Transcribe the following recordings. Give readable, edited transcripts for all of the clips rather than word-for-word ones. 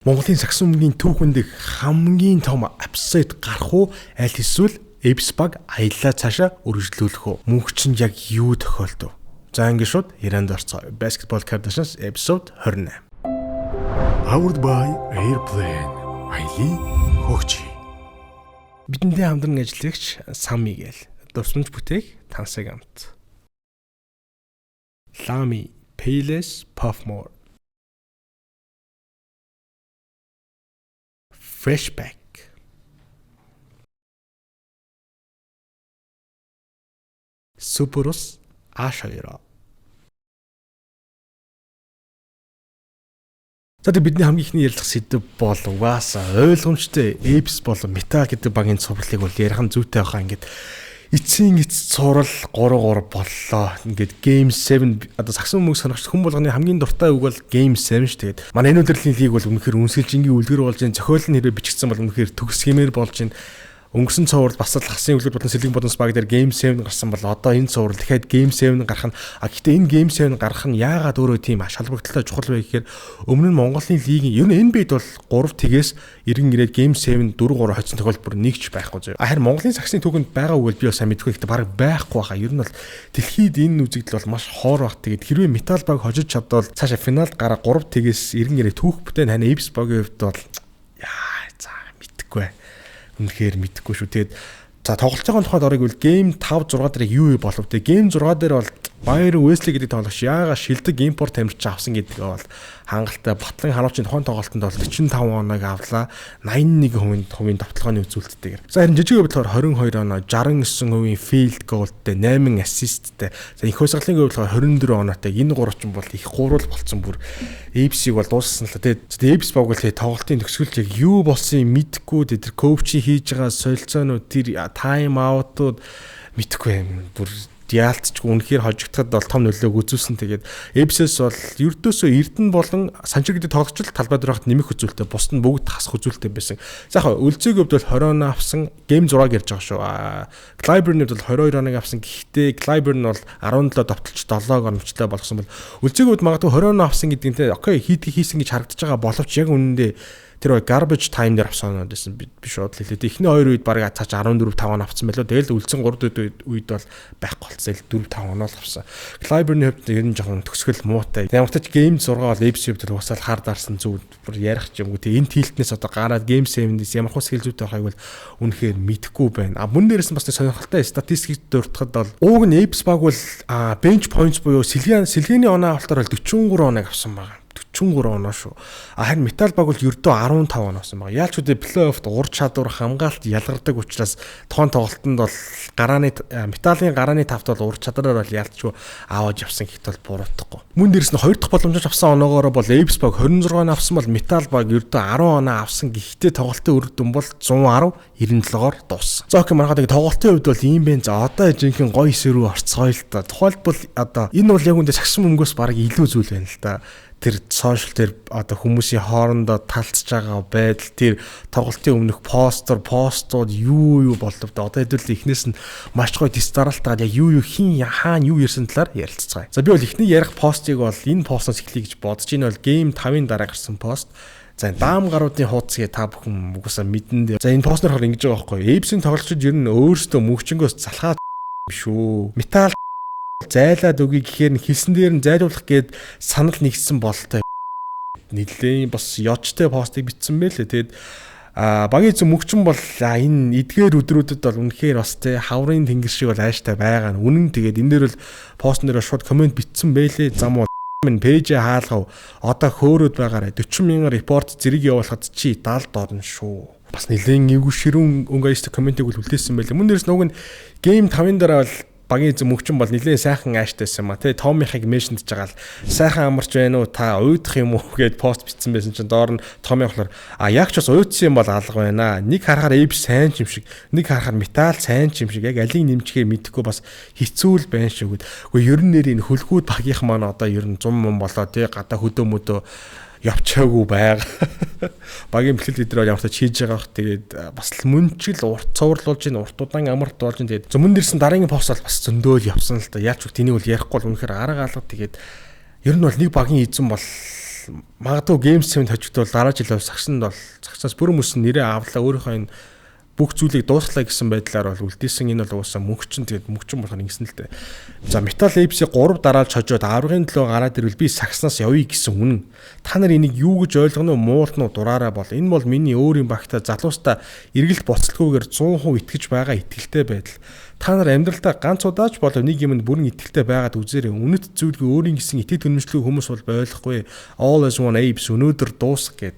Монголын сагсан өмгийн түүхэнд хамгийн том upset гарах уу, аль эсвэл Эбс баг аяллаа цаашаа үргэлжлүүлэх үү? Мөнх чинь яг юу тохиолдов? За, ингэ шууд ярианд орцгоё. Basketball Kardashians episode 28. Powered by Airplane. Аялын хөгжи. Бидэнтэй хамтран ажиллагч Сами гээл дурсамж бүтээх тансаг амт. Lamy Payless Puff More. Freshback. Суперус Ашаира. За, тэг бидний хамгийн ихний ярилцах сэдэв бол угаасаа ойлгомжтой Эпс болон Метал гэдэг багийн цувралыг бол ярих нь зүйтэй байхаа. Ингээд эцсийн эц цуврал 3-3 боллоо. Ингээд Game 7, одоо сагсан мөнгө сонирхч хүн болгоны хамгийн дуртай үг бол Game 7 ш. Тэгээд манай энэ өдрлийн лиг бол үнэхээр үнсгэлжингийн үлгэр болж байна. Зохиол нь хэрвээ бичигдсэн бол үнэхээр төгс хэмээр болж байна. Өнгөрсөн цуврал бас л хасын үлгэр болон сэлгэн болон баг дээр Game 7 гарсан бол одоо энэ цуврал дахиад Game 7 гарах нь, а гэхдээ энэ Game 7 гарах нь яагаад өөрөө тийм ач холбогдолтой чухал вэ гэхээр өмнө нь Монголын лигийн ер нь NBA-д бол 3 тэгээс эргэн ирээд Game 7 4-3 хоцсон тохиолдол бүр нэг ч байхгүй зөө. А харин Монголын сагсны түүхэнд байгаа үг бол би бас сайн мэдэхгүй, гэхдээ баг байхгүй баха. Ер нь бол дэлхийд энэ үзэгдэл бол маш хоор баг. Тэгээд хэрвээ Метал баг хожиж чадвал цаашаа финалд гараа 3 тэгээс эргэн ирээд түүх бүтээн, харин Эбс багийн хувьд бол яа, за, мэдэхгүй. Үнэхээр мэдэхгүй шүү. Тэгээд за, тоглолтын тухайд орыг бол Game 5 6 дээр юу болов те? Game 6 дээр бол Байрон Wesley гэдэг тоглогч яагаад шилдэг импорт тамирч авсан гэдэг бол хангалттай. Батлан харуулчийн тухайн тоглолтод бол 45 оног авлаа. 81% довтлогооны үзүүлэлттэйгээр. За, харин жижиг хувьд болохоор 22 оноо, 69% field goalтэй, 8 assistтэй. За, их хувьсгалын хувьд болохоор 24 оноотой. Энэ гурав ч бол их гурвал болцсон, бүр Эпсийг бол дууссан л та. Тэгээд Эпс баг бол тоглолтын төгсгөлж яг юу болсон юм мэдэхгүй. Тэр коучийн хийж байгаа солилцоонууд, тэр time out-ууд мэдэхгүй юм. Бүр яалтчгүй үнэхээр хожигдоход бол том нөлөөг үзүүлсэн. Тэгээд Эпсэс бол ердөөсөө Эрдэнэ болон Санчир гэдэг тоглогч л талбай дээр байхад нэмэх үзүүлэлттэй, бусд нь бүгд хасах үзүүлэлттэй байсан. За, яг өлзөөг хувьд бол 20 оноо авсан, Game 6 ярьж байгаа шүү. Клайберны хувьд бол 22 оног авсан. Гэхдээ Клайберн бол 17 довтолч 7-ог оновчлоо болгосон бол өлзөөг хувьд магадгүй 20 оноо авсан гэдэг нь те окей, хийдгийг хийсэн гэж харагдаж байгаа боловч яг үнэндээ тэр garbage time дээр авсан оноод байсан, би шууд л хэлээ. Эхний хоёр үед баг цааш 14 5 оноо авсан байлоо. Тэгэл үлдсэн 3 үед бол байхгүй болцсон. 4 5 оноо л авсан. Клайберны хувьд ер нь жоохон төгсгөл муутай. Ямар ч Game 6 бол AFC хувьд угсаал хар дарсан зүг, бүр ярих ч юмгүй. Тэг энэ тилтнээс одоо гараад Game 7-ээс ямар хус хэл зүйтэй байхыг бол үнэхээр мэдэхгүй байна. А мөн дээрээс нь бас нэг сонирхолтой статистикийг дуртахад бол ууг нь Apes баг бол bench points буюу сэлгээний оноо авалтаар бол 43 оног авсан байгаа. 43 оноо шүү. А харин Метал баг бол ердөө 15 оноо авсан байгаа. Яалч үдэ плей-оффт ур чадвар, хамгаалт ялгардаг учраас тоон тоглолтод бол гарааны Металын гарааны тавт бол ур чадвараар бол яалтчгүй аваад явсан гэхэд бол буруутахгүй. Мөн дээрс нь хоёр дахь боломжоор авсан оноогоороо бол Эпс баг 26 оноо авсан бол Метал баг ердөө 10 оноо авсан. Гэхдээ тоглолтын үр дүн бол 110 97-оор дууссан. За, окей, маргаад тоглолтын хувьд бол ийм бэ. За, одоо жинхэнэ гоё хэсэг рүү орцгоё л та. Тухайлбал одоо энэ бол яг үндэ сагсан мөнгөөс баг илүү зүйл байна л та. Тэр сошиал дээр одоо хүмүүсийн хоорондоо талцж байгаа байдал, тэр тоглолтын өмнөх постэр, постууд юу юу болов да. Одоо хэдүүл эхнээс нь маш гоё тест дараалтайгаар яг юу юу хин хаана юу ярьсан талаар ярилцгаая. За, би бол эхний ярих постыг бол энэ постноос эхлэе гэж бодож. Энэ бол Game 5-ын дараа гарсан пост. За, даам гаруудын хуудасыг та бүхэн угаасаа мэдэн дээ. За, энэ постноор болохоор ингэж байгаа байхгүй. Эпсийн тоглогчид ер нь өөрсдөө мөгчөнгөөс залхаа шүү. Металл зайлаад өгье гэхээр нь хэлсэн дээр нь зайлуулах гээд санал нэгдсэн бололтой. Нэлээд бас ёчтой постыг бичсэн байлээ. Тэгээд багийн эзэн мөгчин бол энэ эдгээр өдрүүдэд бол үнэхээр бас те хаврын тэнгэр шиг бол ааштай байгаа нь үнэн. Тэгээд энэ дээр бол постн дээр шууд комент бичсэн байлээ. Зам уу минь page хаалгав. Одоо хөөрөөд байгаарай. 40 мянган report зэрэг явуулахад чи 70 орно шүү. Бас нэлээд эвгүй ширүүн өнгө аястай комментиг бол үлдээсэн байлээ. Мөн дээрс нүг нь Game 5-ын дараа бол багийн эзэн мөгчин бол нэлээд сайхан аштайсан ма тий. Томихыг mention дэж байгаа л сайхан амарч байна уу, та уйдах юм уу гэд пост бичсэн байсан чинь доор нь Томи болохоор а яг ч бас уйдсан юм бол алга байна. Нэг харахаар Эпс сайн ч юм шиг, нэг харахаар Металл сайн ч юм шиг, яг алийг нэмчихээ мэдэхгүй бас хэцүү л байна шүү гэд. Үгүй, ер нь нэр энэ хөлгүүд багийнх маань одоо ер нь 100 мөн болоо тий, гадаа хөдөө мөдөө явчаагүй байгаа. Багийн бэлтгэл өдрөө ямар ч хийж байгаа бах. Тэгээд бас л мөнчгөл урт цуврал болж ин, урт удаан амарт болж ин. Тэгээд мөн дэрсэн дараагийн пост бол бас зөндөөл явсан л да. Яаж ч тэнийг бол ярихгүй бол үнэхээр арга алга. Тэгээд ер нь бол нэг багийн эзэн бол магадгүй Game 7 хожигдвол дараа жил бол сагсанд бол сагсаас бүрэн мөсөн нэрээ авлаа, өөрийнхөө энэ бүх зүйлийг дуусглаа гэсэн байдлаар бол үлдээсэн. Энэ бол угаасаа мөнхчин, тэгээд мөнхчин болохоор ингэсэн л дээ. За, Metal Apes 3 дараалж хожоод аврагын төлөө гараад ирвэл би сагснаас явъя гэсэн үнэн. Та нар энийг юу гэж ойлгоно уу, муулна уу, дураараа бол. Энэ бол миний өөрийн багтаа залуустаа эргэлт буцалтгүйгээр 100% итгэж байгаа итгэлтэй байдал. Та нар амьдралдаа ганц удаач болов нэг юмд бүрэн итгэлтэй байгаад үзээрэй. Үнэт зүйлгүй өөрийн гэсэн итгэл үнэмшлгүй хүмүүс бол ойлгохгүй. All as one apes өнөөдөр дуусах гээд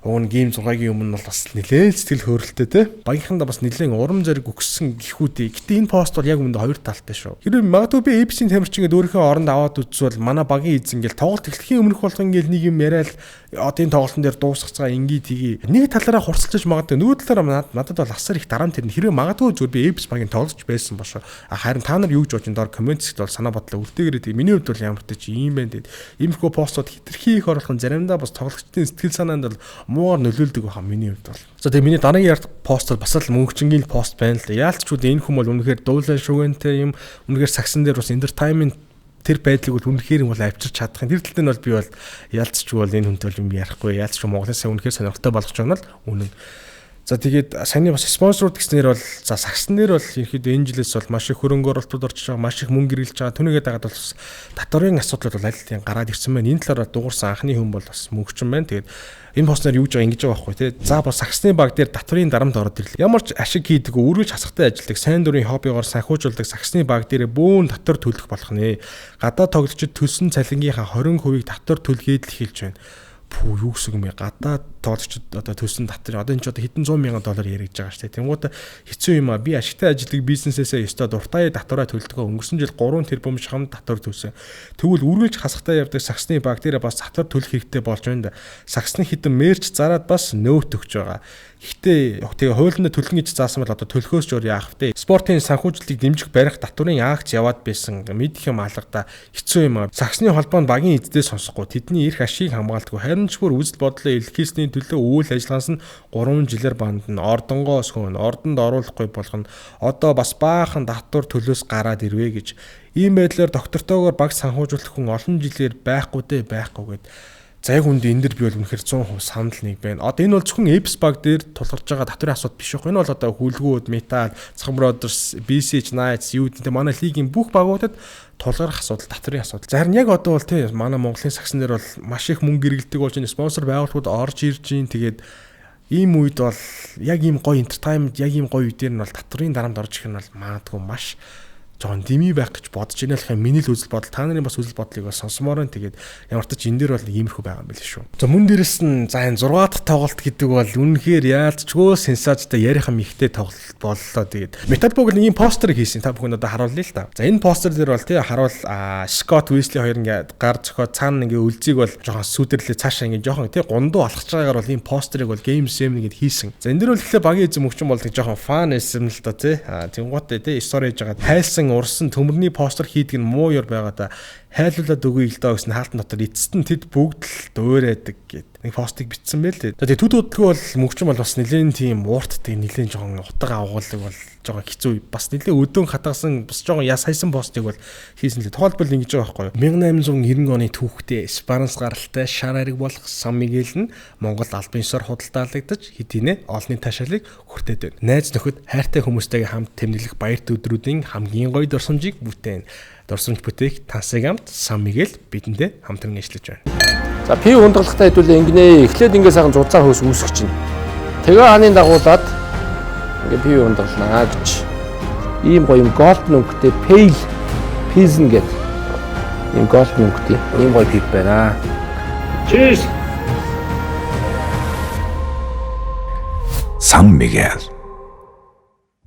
уг нь Game 6-гийн өмнө бол бас нэлээд сэтгэл хөөрөлтэй те. Багийнхандаа бас нэлээд урам зориг өгсөн гэхүүдээ. Гэтэ энэ пост бол яг үүндээ хоёр талтай шүү. Хэрвээ магадгүй би Apes-ийн тамирчин гэдээ өөрийнхөө оронд аваад үзвэл манай багийн эзэн ингээл тоглолт эхлэхийн өмнөх болгон ингээл нэг юм яриад одоо энэ тоглолтын дээр дуусгацгаа ингээ тгий. Нэг талаараа хурцлж магадгүй, нөгөө талаараа надад бол асар их дарамт ирнэ. Хэрвээ магадгүй зүгээр би Apes багийн тоглож байсан бошоо. Харин та нар юу гэж бодож, доор comment хэсэгт бол санаа бодлоо үлдээгээрэй. Тэгээ миний хувьд бол ямар ч ийм байна. Тэгээд иймэрхүү постууд хэтэрхий их оруулах нь заримдаа бас тоглогчдын сэтгэл санаанд бол муугар нөлөөлдөг байхаа миний хувьд бол. За, тэгээ миний дараагийн ярих пост бол бас л мөнхчингийн пост байна л да. Яалтчгүй энэ хүн бол үнэхээр дуулан шүгэнтэй юм. Үнэхээр сагсан дээр бас entertainment тэр байдлыг бол үнэхээр юм бол авчирч чадах юм. Тэр тал дээр нь бол би бол ялцчгүй бол энэ хүнтэй бол юм ярихгүй. Ялцчгүй Монголын сайн үнэхээр сонирхолтой болгож байгаа нь бол үнэн. За, тэгээд саяны бас спонсорууд гэснээр бол за сагсан дээр бол ерөөхдөө энэ жилээс бол маш их хөрөнгө оруулалтууд орж байгаа, маш их мөнгө эргэлж байгаа. Түүнийгээ дагаад бол бас татварын асуудлууд бол аль хэдийн гараад ирсэн байна. Энэ талаараа дуурсан анхны хүн бол бас мөнгөчөн байна. Тэгээд энэ постноор юу гэж байгаа, ингэж байгаа байхгүй тий. За, бас сагсны баг дээр татварын дарамт ороод ирлээ. Ямар ч ашиг хийдэг, үргэлж хасахтай ажилладаг, сайн дурын хоббигоор санхүүжүүлдэг сагсны баг дээр бөөн татвар төлөх болох нэ. Гадаад тоглогчид төлсөн цалингийнхаа 20%-ийг татвар төлөхөд л эхэлж байна. Пүү, юу гэсэн юм бэ? Гадаад тоглогчид одоо төлсөн татвар одоо энэ ч одоо хэдэн зуун мянган доллар яригдж байгаа шүү дээ. Тэнгуут хэцүү юм а. Би ашигтай ажилладаг бизнесээсээ ёстой дуртай татвараа төлдөг. Өнгөрсөн жил 3 тэрбум шам татвар төлсөн. Тэгвэл үргэлж хасахтай явдаг сагсны баг дээрээ бас татвар төлөх хэрэгтэй болж байна. Сагсны хэдэн merch зараад бас нөөт өгч байгаа. Гэхдээ тэгээ хуулинд төлнө гэж заасан бол одоо төлөхөөс ч өөр яах вэ? Спортын санхүүжилтийг дэмжих барих татварын акц яваад байсан. Мэдэх юм алгада хэцүү юм аа. Сагсны холбоонд багийн эздээ сонсохгүй. Тэдний эрх ашиг хамгаалдаггүй. Харин ч бүр үзэл бодлоо илэрхийлсний төлөө үйл ажиллагаанаас нь 3 жилээр бандна. Ордонгоос хөөн, ордонд оруулахгүй болгоно. Одоо бас баахан татвар төлөөс гараад ирвэ гэж. Ийм байдлаар доктортоогоор баг санхүүжүүлэх хүн олон жилээр байхгүй дээ, байхгүй гэд. За, яг үндэ энэ дэр би бол үнэхээр 100% санал нэг байна. Одоо энэ бол зөвхөн Apes баг дээр тулгарч байгаа татварын асуудал биш байхгүй. Энэ бол одоо хүлгүүд, Metal, Цхан Brothers, BCH Knights юу гэдэг манай лигийн бүх багуудад тулгарх асуудал, татварын асуудал. За, харин яг одоо бол тий манай Монголын сагсан дээр бол маш их мөнгө эргэлдэг болж байна. Спонсор байгууллагууд орж ирж байна. Тэгээд ийм үед бол яг ийм гоё entertainment, яг ийм гоё үедэр нь бол татварын дарамт орж ирэх нь бол магадгүй маш жоохон дими байх гэж бодож байна л хаа, миний л үзэл бодол, та нарын бас үзэл бодлыг бас сонсомоор байна. Тэгээд ямар ч энэ дээр бол нэг иймэрхүү байгаа юм байл шүү. За, мөн дээрэс нь за энэ 6 дахь тоглолт гэдэг бол үнэхээр яалтчгүй сенсацтай ярих юм ихтэй тоглолт боллоо. Тэгээд Metalbog нэг ийм постэр хийсэн, та бүхэн одоо харуулъя л та. За, энэ постэр дээр бол тий харуул Scott Weasley хоёр ингээд гар зөхиод цаана ингээд үлзийг бол жоохон сүдэрлээ, цаашаа ингээд жоохон тий гундуу алхаж байгаагаар бол ийм постерыг бол Game 7 ингээд хийсэн. За, энэ дэр бол тэгэхээр багийн эзэн мөгчөн бол жоохон fun байсан л та тий. Тэнгуутээ тий story хийж байгаа хайлсан урсан төмөрний постэр хийдэг нь муу ёр байгаа да, хайлуулад өгье л доо гэсэн хаалтан дотор эцэст нь тэд бүгд л дуурайдаг гэд нэг постыг бичсэн байл л. Тэгээ төд удалгүй бол мөгчөн бол бас нэлээд тийм ууртдаг, нэлээд жоохон утга агуулдаг бол жоохон хэцүү, бас нэлээд өдөөн хатгасан, бас жоохон яс хайсан постыг бол хийсэн л. Тухайлбал ингэж байгаа байхгүй юу? 1890 оны түүхтээ Испанаас гаралтай шар ариг болох Сан Мигел нь Монгол албан ёсоор худалдаалагдаж хэдийнэ олонний таашаалыг хүртээд байна. Найз нөхөд, хайртай хүмүүстэйгээ хамт тэмдэглэх баярт өдрүүдийн хамгийн гоё дурсамжийг бүтээн. Дурсамж бүтээх тансаг амт Сан Мигел бидэнтэй хамтран ажиллаж байна. За, пив хундаглахтаа хэдүүлээ ингэнэ. Эхлээд ингээ сайхан зузаан хөөс үүсгэж чинь. Тэгээ ханын дагуулад ингээ пив хундагланаа гэж. Ийм гоё юм golden өнгөтэй pale Pilsen гэдэг ийм golden өнгөтэй ийм гоё пив байна. Cheers. San Miguel.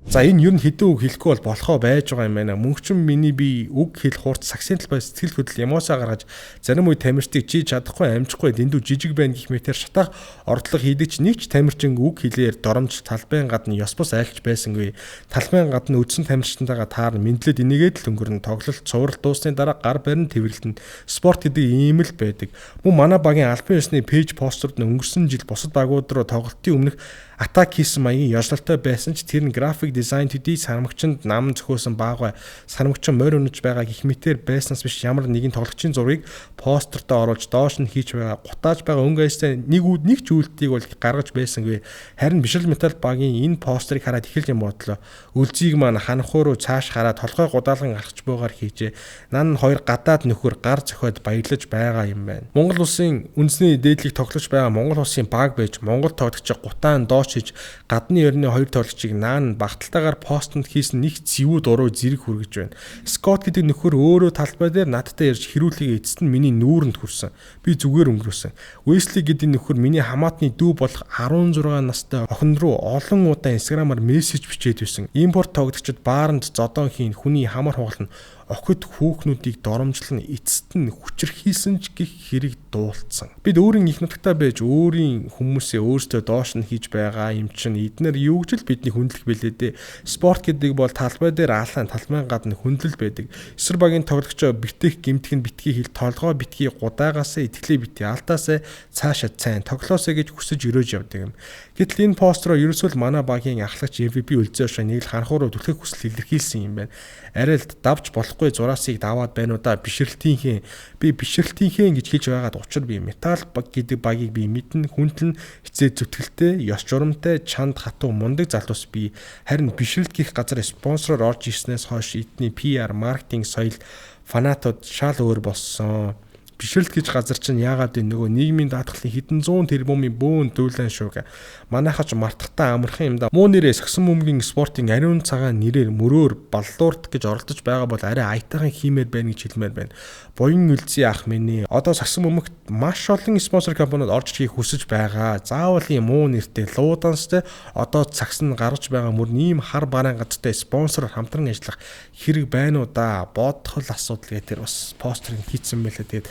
За, энэ ер нь хэдэн үг хэлэхгүй бол болохоо байж байгаа юм байна. Мөнхчөн миний би үг хэл хурц сагсын талбай сэтгэл хөдлөл эмоцоо гаргаж зарим үед тамирчдыг чи чадахгүй, амжихгүй, дэндүү жижиг байна гэх мэтэр шатаах ордлого хийдэг ч нэг ч тамирчин үг хэлээр доромж талбайн гадна ёс бус айлч байсангүй. Талбайн гадна үдсэн тамирчтантайгаа таарна, мэдлээд энийгээд л өнгөрнө. Тоглолт цуврал дуусны дараа гар барин тэрвэрлдэн. Спорт гэдэг ийм л байдаг. Мөн манай багийн албан ёсны пэйж постерд нь өнгөрсөн жил бусад багууд руу тоглолтын өмнөх attack хийсэн маягийн ёслолтой байсан ч тэр нь график дизайн төдий сармагчинд нам зөхөөсөн баагүй сармагчин морь өнөж байгаа гэх мэтээр байснаас биш ямар нэгэн тоглогчийн зургийг постертой оруулж доош нь хийж байгаа гутааж байгаа өнгө аястай нэг ч үйлдэлийг бол гаргаж байсангүй. Харин Бишрэл Металл багийн энэ постерыг хараад эхэлж юм бодлоо. Өлзийг маань ханхуу руу цааш хараад толгой гудаалган алхаж буугаар хийжээ. Нан хоёр гадаад нөхөр гар зохиод баярлаж байгаа юм байна. Монгол улсын үндэсний дээдлийг тоглож байгаа Монгол улсын баг байж Монгол тоглогчийг гутаан доош хийж гадны ерний хоёр тоглогчийг наан багталтайгаар постонд хийсэн нэг зэвүү дуруу зэрэг хүргэж байна. Скот гэдэг нөхөр өөрөө талбай дээр надтай ярьж хэрүүлгийг эцэст нь миний нүүрэнд хүрсэн. Би зүгээр өнгөрөөсөн. Wesley гэдэг нөхөр миний хамаатны дүү болох 16 настай охин руу олон удаа Instagram-аар мессеж бичээд байсан. Импорт тоглогчид бааранд зодон хийн хүний хамар хугална охид хүүхнүүдийг доромжлон эцэст нь хүчирхийлсэн ч гих хэрэг дуулцсан. Бид өөрийн их нутагтаа байж өөрийн хүмүүсээ өөрсдөө доош нь хийж байгаа юм чинь эднэр юу гэж л бидний хүндлэх бэлээ дээ. Спорт гэдэг бол талбай дээр аалан талбайн гадна хүндлэл байдаг. Эсрэг багийн тоглогчоо битэх гэмтэх нь битгий хил толгой битгий гудаагаасаа итгэлээ битгий алдаасаа цаашаа цайн тоглоосоо гэж хүсэж өрөөж явдаг юм. Гэтэл энэ постероо ерөөсөө л манай багийн ахлагч MVP өлзөөшөө нэг л ханхуу руу түлхэх хүсэл илэрхийлсэн юм байна. Арай л давж болохгүй зураасыг даваад байна уу да бишрэлтийнхээ би бишрэлтийнхээ гэж хэлж байгаад учир би металл баг гэдэг багийг би мэднэ хүндлэн хизээ зүтгэлтэй ёс журамтай чанд хатуу мундаг залуус би харин бишрэлт гих газар спонсороор орж ирснээс хойш эдний PR маркетинг соёл фанатууд шал өөр болсон. Бишрэлт гэж газар чинь яагаад вэ нөгөө нийгмийн даатгалын хэдэн зуун тэрбумын бөөн дуулан шүүг. Манайхаа ч мартахтаа амархан юм да. Муу нэрээ сагсан бөмбөгийн спортын ариун цагаан нэрээр мөрөөр баллуурт гэж оролдож байгаа бол арай аятайхан хиймээр байна гэж хэлмээр байна. Буян үлзий ах минь ээ. Одоо сагсан бөмбөгт маш олон спонсор компаниуд орж ирэхийг хүсэж байгаа. Заавал ийм муу нэртэй лууданстай одоо цагсан гарч байгаа мөр ийм хар бараан газартай спонсороор хамтран ажиллах хэрэг байна уу да. Бодох л асуудал гэх тэр бас постерыг хийцэн байлаа. Тэгээд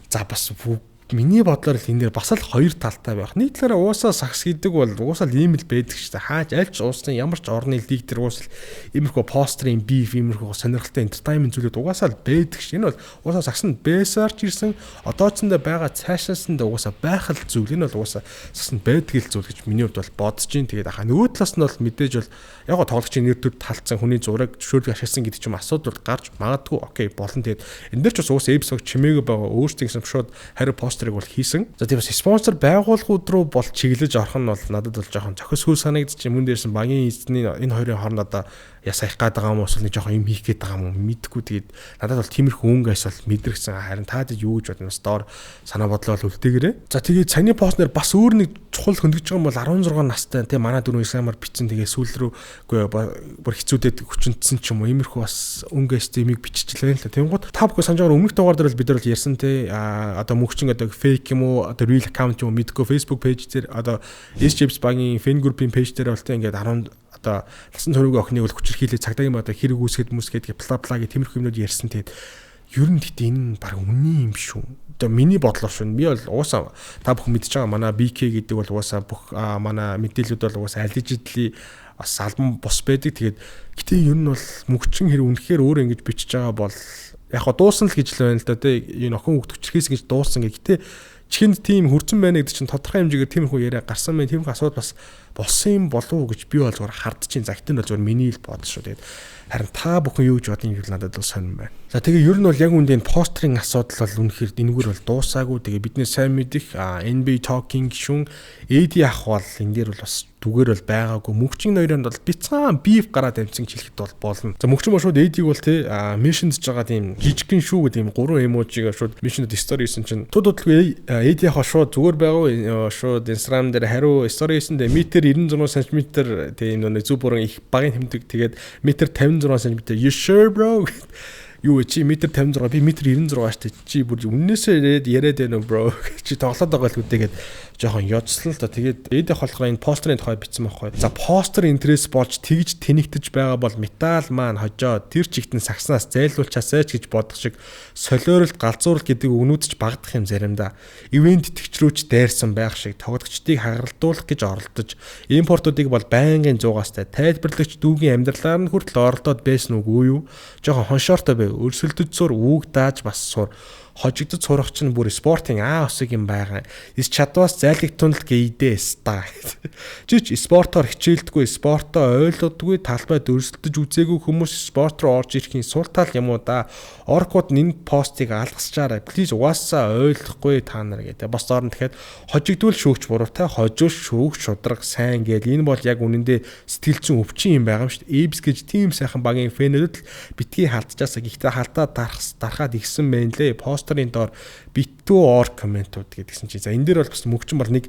за бас миний бодлоор л энэ дээр бас л хоёр талтай байх. Нэг талаараа уусаа сагс гэдэг бол уусаа л ийм л байдаг шүү дээ. Хаач аль ч уусын ямар ч орны лиг дээр уусал иймэрхүү постерын beef, иймэрхүү сонирхолтой entertainment зүйлүүд угаасаа л байдаг ш. Энэ бол уусаа сагс нь бэсаар ч ирсэн, одоо ч эндэ байгаа цаашаасандаа угаасаа байх л зүйл. Энэ бол угаасаа сагс нь байдаг л зүйл гэж миний хувьд бол бодож чинь. Тэгээд ахаа нөгөө талаас нь бол мэдээж бол яг го тоглогчийн нэр төр талцсан хүний зураг зөвшөөрлөг ашигласан гэдэг ч юм асуудал гарч магадгүй. Окей болно. Тэгээд энэ дээр ч бас уусаа эпсог чимээгүй байгаа. Өөрсдийн гэсэн шууд хариу постерыг бол хийсэн. За тийм бас спонсор байгууллагууд руу бол чиглэж орох нь бол надад бол жоохон зохисгүй санагдчих. Мөн дээрсэн багийн эзний энэ хоёрын хооронд одоо яс хаях гээд байгаа юм уу эсвэл нэг жоохон юм хийх гээд байгаа юм уу мэдэхгүй. Тэгээд надад бол тиймэрхүү өнгө аяс бол мэдрэгцэн. Харин та юу гэж бодно бас доор санаа бодлоо бол үлдээгээрэй. За тэгээд саяны постнер бас өөр нэг чухал хөндөж байгаа юм бол 16 настай тийм манай дөрөв Instagram-аар бичсэн. Тэгээд сүүл рүү үгүй бүр хэцүүдэд хүчинтсэн ч юм уу иймэрхүү бас өнгө аяс тэмийг биччихлээ л да. Тэнгууд та бүхэн санаж байгаа өмнөх дугаар дээр бол бид нар бол ярьсан тий одоо мөнхчин одоо fake юм уу одоо real account юм уу мэдгүй Facebook page дээр одоо SJBS багийн fan group-ийн page дээр бол тий ингээд 10 одоо насан туршийн охиныг бол хүчирхийлээ цагдаагийн одоо хэрэг үүсгэд мүсгээд бла бла гэх тиймэрхүү юмнууд ярьсан. Тэгээд ер нь гэхдээ энэ нь баг үнэн юм шүү. Одоо миний бодлоор шүү. Би бол уусаа та бүхэн мэдж байгаа манай BK гэдэг бол уусаа бүх манай мэдээлүүд бол уусаа allegedly бас албан бус байдаг. Тэгээд гэтээ ер нь бол мөгчин хэрэг үнэхээр өөр ингэж бичиж байгаа бол яг хоо дуусан л гэж л байна л да тий. Энэ охин хүүхд хүчирхийлсэн гэж дуусан гэх. Гэтээ чихэнд тийм хүрцэн байна гэдэг чинь тодорхой хэмжээгээр тиймэрхүү яриа гарсан байна. Тиймэрхүү асуудал бас болсон юм болов уу гэж би бол зүгээр хардж чинь. За гэтээ бол зүгээр миний л бодол шүү. Тэгээд харин та бүхэн юу гэж бодгийг гэвэл надад бол сонирн байна. За тэгээ ер нь бол яг үүндээ энэ постерын асуудал бол үнэхээр энэгээр бол дуусаагүй. Тэгээ бидний сайн мэдих NBA Talking гишүүн AD ах бол энэ дээр бол бас зүгээр бол байгаагүй. Мөнхчин хоёронд бол бяцхан beef гараад амжсан гэж хэлэхэд бол болно. За мөнхчин бол шууд AD-г бол тий mention-дж байгаа тийм жижигхэн шүү гэдэг тийм гурван emoji-г шууд mention-д story хийсэн чинь туд удалгүй AD ах шууд зүгээр байгуу шууд Instagram дээр хариу story хийсэндээ метр 96 см тийм нэг зүг буран их багын тэмдэг тэгээд метр 56 см you sure bro юу вэ чи метр 56 би метр 96 штэ чи бүр үннээсээ яриад яриад байна уу bro чи тоглоод байгаа л үдээгээд жоохон ёдслон л та. Тэгээд эдэх болохоор энэ постерын тухай бичсэн байхгүй. За постер интерес болж тэгж тэнэгтэж байгаа бол металл маань хожоо тэр чигтэн сагснаас зайлуулчаасай ч гэж бодох шиг солиоролт галзуурал гэдэг үгнүүд ч багадах юм заримдаа. Ивент итгэгч рүү ч дайрсан байх шиг тоглогчдыг хагаралдуулах гэж оролдож импортуудыг бол байнгын зуугаастай тайлбарлагч дүүгийн амьдралаар нь хүртэл оролдоод байсан үгүй юу? Жоохон хоншоортой байв. Өрсөлдөж сур үг дааж бас сур. Хожигдож сурах чинь бүр спортын А усыг юм байгаа. Эс чадваас зайлгтун л гээдээ ста. Жич спортоор хичээлдэггүй, спортоо ойлгодгүй, талбайд өрсөлдөж үзээгүй хүмүүс спорт руу орж ирэхийн сул тал юм уу да. Оркууд энэ постыг алгасчаарай. Плиз угаасаа ойлгохгүй та нар гэдэг. Бас доор нь тэгэхээр хожигдвол шүүгч буруутай, хожил шүүгч шудраг сайн гээл. Энэ бол яг үнэндээ сэтгэл зүйн өвчин юм байгаа юм шүү дээ. Эбс гэж тийм сайхан багийн фэнүүд л битгий халдчихаасаа. Гэхдээ халтаа дарахад ихсэн байна лээ. Постерын доор битүү ор комментууд гэдгсэн чинь. За энэ дээр бол бас мөгчин бол нэг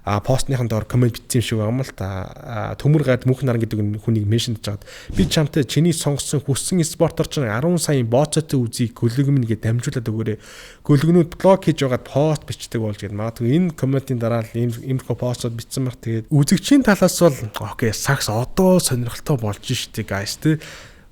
постныхан доор коммент бичсэн юм шиг байгаа юм л та. Төмөр гад мөнх наран гэдэг хүнийг меншн хийж чад. Би чамтай чиний сонгосон хүссэн спортоор чинь 10 саяын бооцоотой үзийг гөлөг минь гэж дамжуулаад өгөөрэй. Гөлөгнүүд блог хийж байгаад пост бичдэг болж гээд магадгүй энэ комментийн дараа л иймэрхүү постууд бичсэн баг. Тэгээд үзэгчийн талаас бол окей, сакс одоо сонирхолтой болж штэ guys тэ.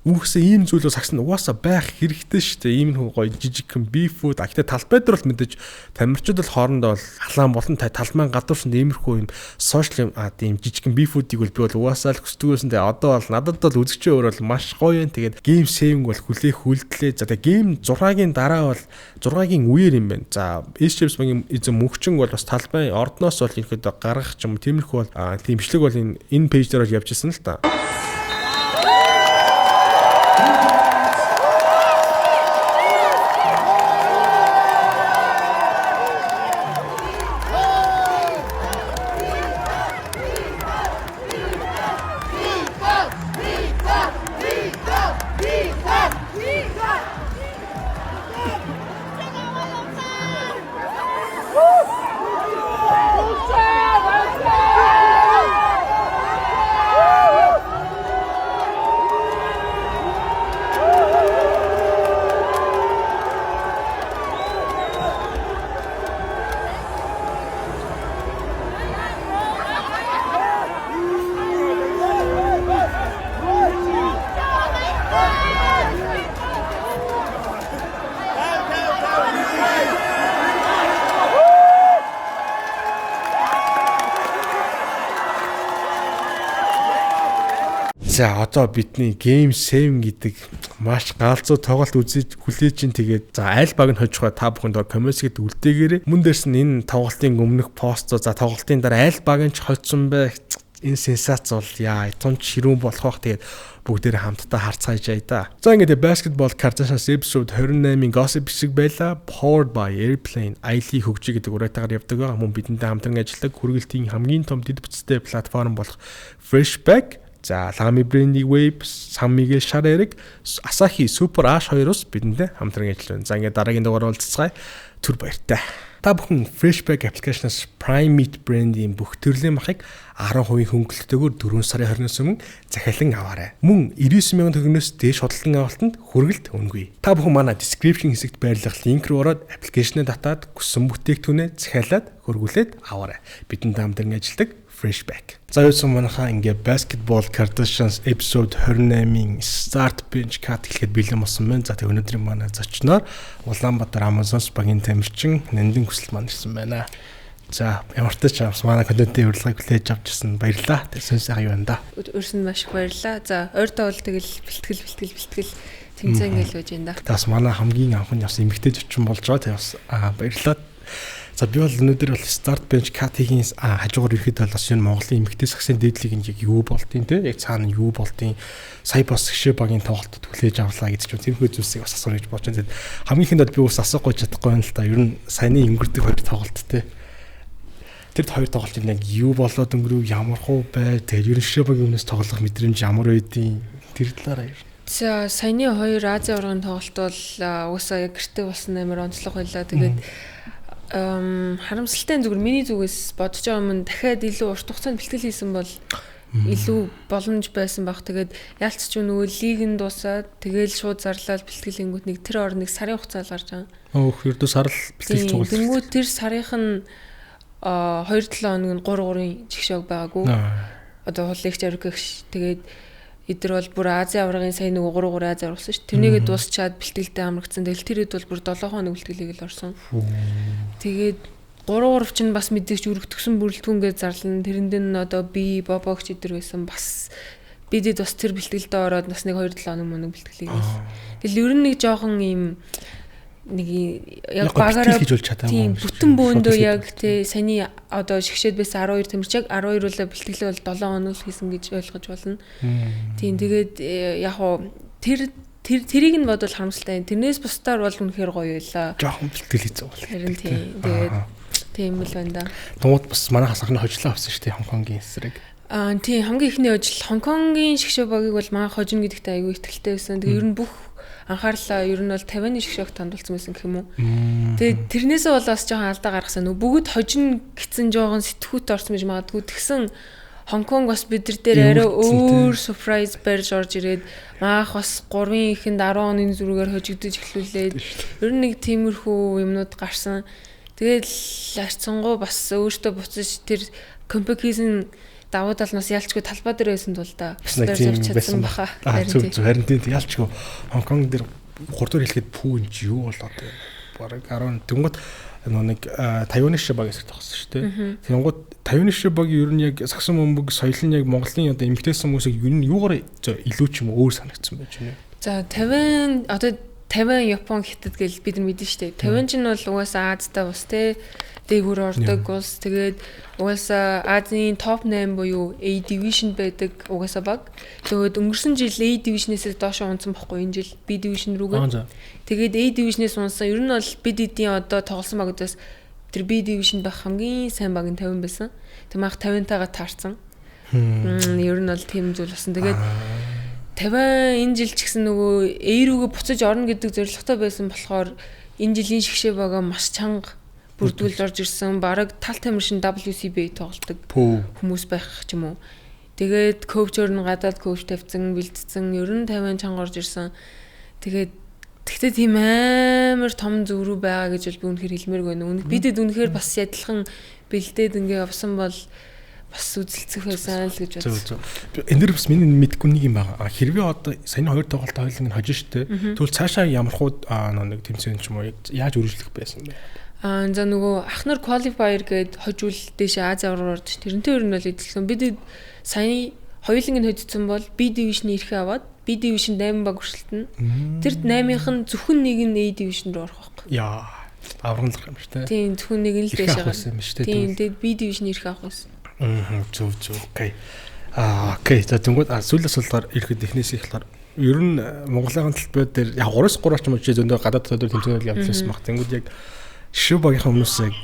Үүхсээ ийм зүйл бол сагс нь угаасаа байх хэрэгтэй шүү дээ. Ийм хүү гоё жижигхэн бифүүд. А гэтээ талбай дээр бол мэдээж тамирчид бол хоорондоо бол халаан болон талмайн гадууршинд иймэрхүү юм сошиал тийм жижигхэн бифүүдийг бол би бол угаасаа л хүсдэг байсан. Тэгээ одоо бол надад бол үзэгчийн өөр бол маш гоё юм. Тэгээд гейм 7 бол хүлээх үлдлээ. За тэгээ гейм 6-гийн дараа бол 6-гийн үеэр юм байна. За SJS багийн эзэн мөнхчин бол бас талбай ордноос бол ерөөдөө гаргах ч юм тиймэрхүү бол тийм бичлэг бол энэ пэйж дээр бол явж исэн л та. За одоо бидний Game 7 гэдэг маш галзуу тоглолт үзэж хүлээж ин тэгээд за аль баг нь хожих вэ та бүхэнд комментсэд үлдээгээрэй. Мөн дээрс нь энэ тоглолтын өмнөх пост за тоглолтын дараа аль баг нь ч хоцсон бэ? Энэ сенсац бол яа тунч ширүүн болох бах тэгээд бүгдээрээ хамтдаа харцгааж яа да. За ингээд Basketball Kardashians episode 28-ийн gossip хэсэг байла. Powered by Airplane аялын хөгжил гэдэг уриатаагаар явдаг байгаа. Мөн бидэнтэй хамтран ажилладаг хүргэлтийн хамгийн том дэд бүтцтэй платформ болох Freshback. За Lamy брендing Wave, Сан Мигэл Шар Эрэг, Asahi Super Ash хоёроос бидэнтэй хамтран ажиллаж байна. За ингээд дараагийн дугаар уулзцгаая. Түр баяртай. Та бүхэн Freshback application-аас Prime Meat брендийн бүх төрлийн махыг 10% хөнгөлөлтөөр 4 сарын 20-наас өмнө захиалан аваарай. Мөн 99,000 төгрөгнөөс дээш худалдан авалтанд хүргэлт үнэгүй. Та бүхэн манай description хэсэгт байрлах линк рүү ороод аппликейшнээ татаад хүссэн бүтээгдэхүүнээ захиалаад хөргүүлээд аваарай. Бидэнтэй хамтран ажилладаг Freshback. За юусан манайхаа ингээ Basketball Kardashians episode 28-ийн Start Bench Cut гэхэд бэлэн болсон байна. За тэг өнөөдрийн манай зочноор Улаанбаатар Amazon багийн тамирчин Нандин Хүсэл маань ирсэн байна. За ямар ч тач манай контентын урилгыг хүлээж авч ирсэн баярлалаа. Тэр сэн сайхан юу байна да. Өрсөн маш их баярлалаа. За ойртоо бол тэгэл бэлтгэл тэмцээн ингээл байж байна да. Тэгээс манай хамгийн анхны бас эмэгтэй зочин болж байгаа. Тэг бас баярлалаа. За би бол өнөөдөр бол Start Bench Cut-ийн хажуугаар ирэхэд бол бас энэ Монголын эмэгтэй сагсын дээдлийг нь яг юу болдیں те яг цаана юу болдیں сая бас гişэ багийн тоглолтод хүлээж авлаа гэдэг чинь тиймэрхүү зүйлсийг бас асуух гэж бодож байна. Тэгээд хамгийн ихэнд бол би бас асуухгүй чадахгүй байна л та. Ер нь саяны өнгөрдөг хоёр тоглолт те. Тэр хоёр тоглолт нь яг юу болоод өнгөрөв, ямар хуу бай, тэгээд ер нь гişэ багийн өмнөөс тоглох мэдрэмж ямар байдیں۔ Тэр талаараа ер. За саяны хоёр Азийн аваргын тоглолт бол угаасаа яг гэрте болсон амар онцлог байлаа. Тэгээд харамсалтай нь зүгээр миний зүгээс бодож байгаа юм дахиад илүү урт хугацаанд бэлтгэл хийсэн бол илүү боломж байсан баг. Тэгээд ялц ч нөгөө лиг нь дуусаад тэгэл шууд зарлал бэлтгэл ингүүт нэг тэр орныг сарын хугацаа л гарч байгаа. Өөх ердөө сар л бэлтгэл цуглал. Тэнгүүд тэр сарынх нь 2-7 хоног нь 3-3-ын жигшоог байгаагүй. Одоо хулигч аврагч тэгээд эдгээр бол бүр Азийн аваргын сая нөгөө 3-3 Ази аварга болсон шүү. Тэрнийгээ дуусчаад бэлтгэлдээ амрагдсан. Тэгэл тэр хэд бол бүр 7 хоног бэлтгэлийг л орсон. Тэгээд 3-3 чинь бас мэдээж өргөтгсөн бүрэлдэхүүнгээ зарлан тэрэнд нь одоо би бобогч эдэр байсан бас бидэд бас тэр бэлтгэлдээ ороод бас нэг 2-7 хоног мөнөг бэлтгэлийг хийсэн. Тэгэл ер нь нэг жоохон ийм Нэг яг багаараа хийж болж чадаагүй. Тийм, бүтэн бөөндөө яг тий саяны одоо шигшээд байсан 12 тамирч яг 12 үлээ бэлтгэлээ бол 7 хоног л хийсэн гэж ойлгож болно. Тийм, тэгээд яг хуу тэрийг нь бодвол харамсалтай. Тэрнээс бусдаар бол үнэхээр гоё байлаа. Жохон бэлтгэл хийсэн бол. Харин тийм. Тэгээд тийм л байна да. Тунгууд бас манай хасахны хожлоо авсан шүү дээ Хонконгийн эсрэг. Аа тийм, хамгийн ихний хожил Хонконгийн шгшээ багийг бол манай хожино гэдэгтээ айгүй итгэлтэй байсан. Тэгээ ер нь бүх анхаарлаа ер нь бол 50-ны шгшөөгт хандуулсан байсан гэх юм уу. Тэгээд тэрнээсээ бол бас жоохон алдаа гаргасан. Нөгөө бүгд хожино гэсэн жоохон сэтгүүт орсон гэж магадгүй. Тэгсэн Хонконг бас бид нар дээр арай өөр surprise барьж орж ирээд маах бас 3-ын ихэнд 10 оны зүргээр хожигдож эхлүүлээд ер нь нэг тиймэрхүү юмнууд гарсан. Тэгээд харьцангуй бас өөртөө буцаж тэр компетишн давуу тал нас ялчгүй талбай дээр байсан тул да бас нэг тийм байсан баха. Зөв зөв, харин тийм ялчгүй Хонконг дээр 3 дугаар хэлэхэд пүү энэ чи юу болоод байна. Бараг 10 тэнгууд нэг Тайваны шиг баг эсрэг тогссон шүү дээ. Тэнгууд Тайваны шиг баг ер нь яг сагсан бөмбөг соёл нь яг Монголын одоо эмэгтэйсэн хүмүүсийг ер нь юугаар илүү ч юм уу өөр санагдсан байж байна. За 50 одоо 50 Япон хятад гэж бид нар мэдэн шүү дээ. 50 чинь бол угаасаа Азтай ус те дээгүүр ордог улс. Тэгээд угаасаа Азийн топ 8 буюу A division байдаг угаасаа баг. Тэгээд өнгөрсөн жил A division-ээс доош унсан бохгүй энэ жил B division рүүгээ. Тэгээд A division-ээс унсан. Ер нь бол бид эдийн одоо тоглосон багуудаас тэр B division байх хамгийн сайн баг нь 50 байсан. Тэг маах 50-тайгаа таарсан. Ер нь бол тийм зүйл болсон. Тэгээд 50 энэ жил ч гэсэн нөгөө A рүүгээ буцаж орно гэдэг зорилготой байсан болохоор энэ жилийн шгшээ бага маш чанга бүрдүүлж орж ирсэн. Бараг тал тамирчин WCB тоглодог хүмүүс байх ч юм уу. Тэгээд коучор нь гадаад коуч тавьсан, бэлдсэн, ер нь 50 чанга орж ирсэн. Тэгээд тэгтээ тийм амар том зөв рүү байгаа гэж бол би үнэхээр хэлмээргүй байна. Бидэд үнэхээр бас ядалхан бэлдээд ингээ явсан бол бас үзэлцэх байсан л гэж бодсон. Зөв. Энэ дэр бас миний мэдгүй нэг юм байгаа. Хэрвээ одоо саяны хоёр тоглолт хоёуланг нь хожин штэ. Тэгвэл цаашаа ямар хуу нэг тэмцээн ч юм уу яаж үргэлжлэх байсан бэ? Аа за нөгөө ах нар qualifier гээд хожуул дээшээ Ази аврал орж тэрнтэй ер нь бол эзэлсэн. Бид саяны хоёуланг нь хоцсон бол B division-ы эрхээ аваад B division 8 баг өрсөлдөнө. Тэр 8-ийнх нь зөвхөн нэг нь A division руу орох байхгүй. Яа. Авралах юм шүү дээ. Тийм, зөвхөн нэг нь л дээшээ гарна. Тийм, тэгээд B division эрхээ авах байсан. Зөв зөв. Окей. Аа, окей. За тэнгууд сүүлийн асуултаар ирэхэд эхнээс их болохоор ер нь Монголын талбай дээр яг 3-3 ч юм уу чи зөндөө гадаад төлөөр тэмцээнүүд явуулсан баг. Тэнгууд яг шив багийнхаа хүмүүс яг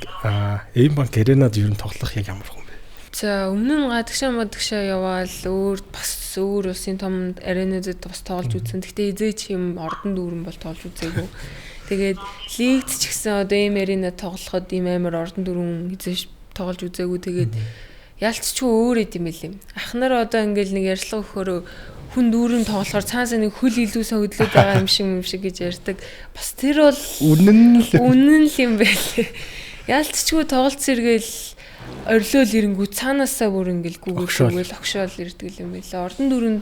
M банк аренад ер нь тоглох яг ямар хүн бэ? За өмнө нь гадагшаа мадагшаа яваал өөр бас өөр улсын том аренуудад бас тоглож үзсэн. Гэхдээ эзээч юм ордон дүүрэн бол тоглож үзээгүй. Тэгээд лигт ч гэсэн одоо ийм арена тоглоход ийм амар ордон дүүрэн эзээч тоглож үзээгүй. Тэгээд ялцчгүй өөр идэм байл юм. Ах нар одоо ингээл нэг ярьслага өгөхөөр хүн дүүрэн тоглохоор цаанаас нэг хөл илүү хөдлөд байгаа юм шиг гэж ярьдаг. Бас тэр бол үнэн л юм байл. Ялцчгүй тоглолт сэргээл орилол ирэнгүү цаанаасаа бүр ингээл гүгэл огшоол ирдэг юм байл. Ордон дүүрэн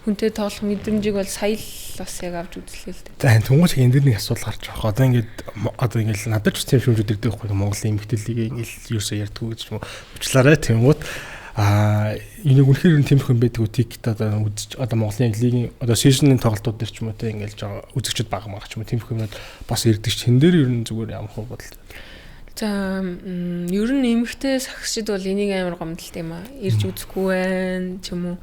хүнтэй тоглох мэдрэмжийг бол сая л бас яг авч үзлээ л дээ. За түнгүүч энэ дэр нэг асуудал гарч байгаа. Одоо ингээд одоо ингээд надад ч тийм шүүмжүүд ирдэг байхгүй Монголын эмэгтэйлийг ингээд юусоо ярьдгүү гэж юм уу. Уучлаарай тэнгууд энийг үнэхээр юм тиймэрхүү юм байдаг үү тикет одоо үзэж одоо Монголын лигийн одоо сизонын тоглолтууд дээр ч юм уу те ингээд жоо үзэгчд бага мага ч юм уу тиймэрхүү юмнууд бас ирдэг ч тэн дээр ер нь зүгээр ямар хөө бодол. За ер нь эмэгтэй сагсчид бол энийг амар гомдолтой юм аа. Ирж үзэхгүй байна ч юм уу.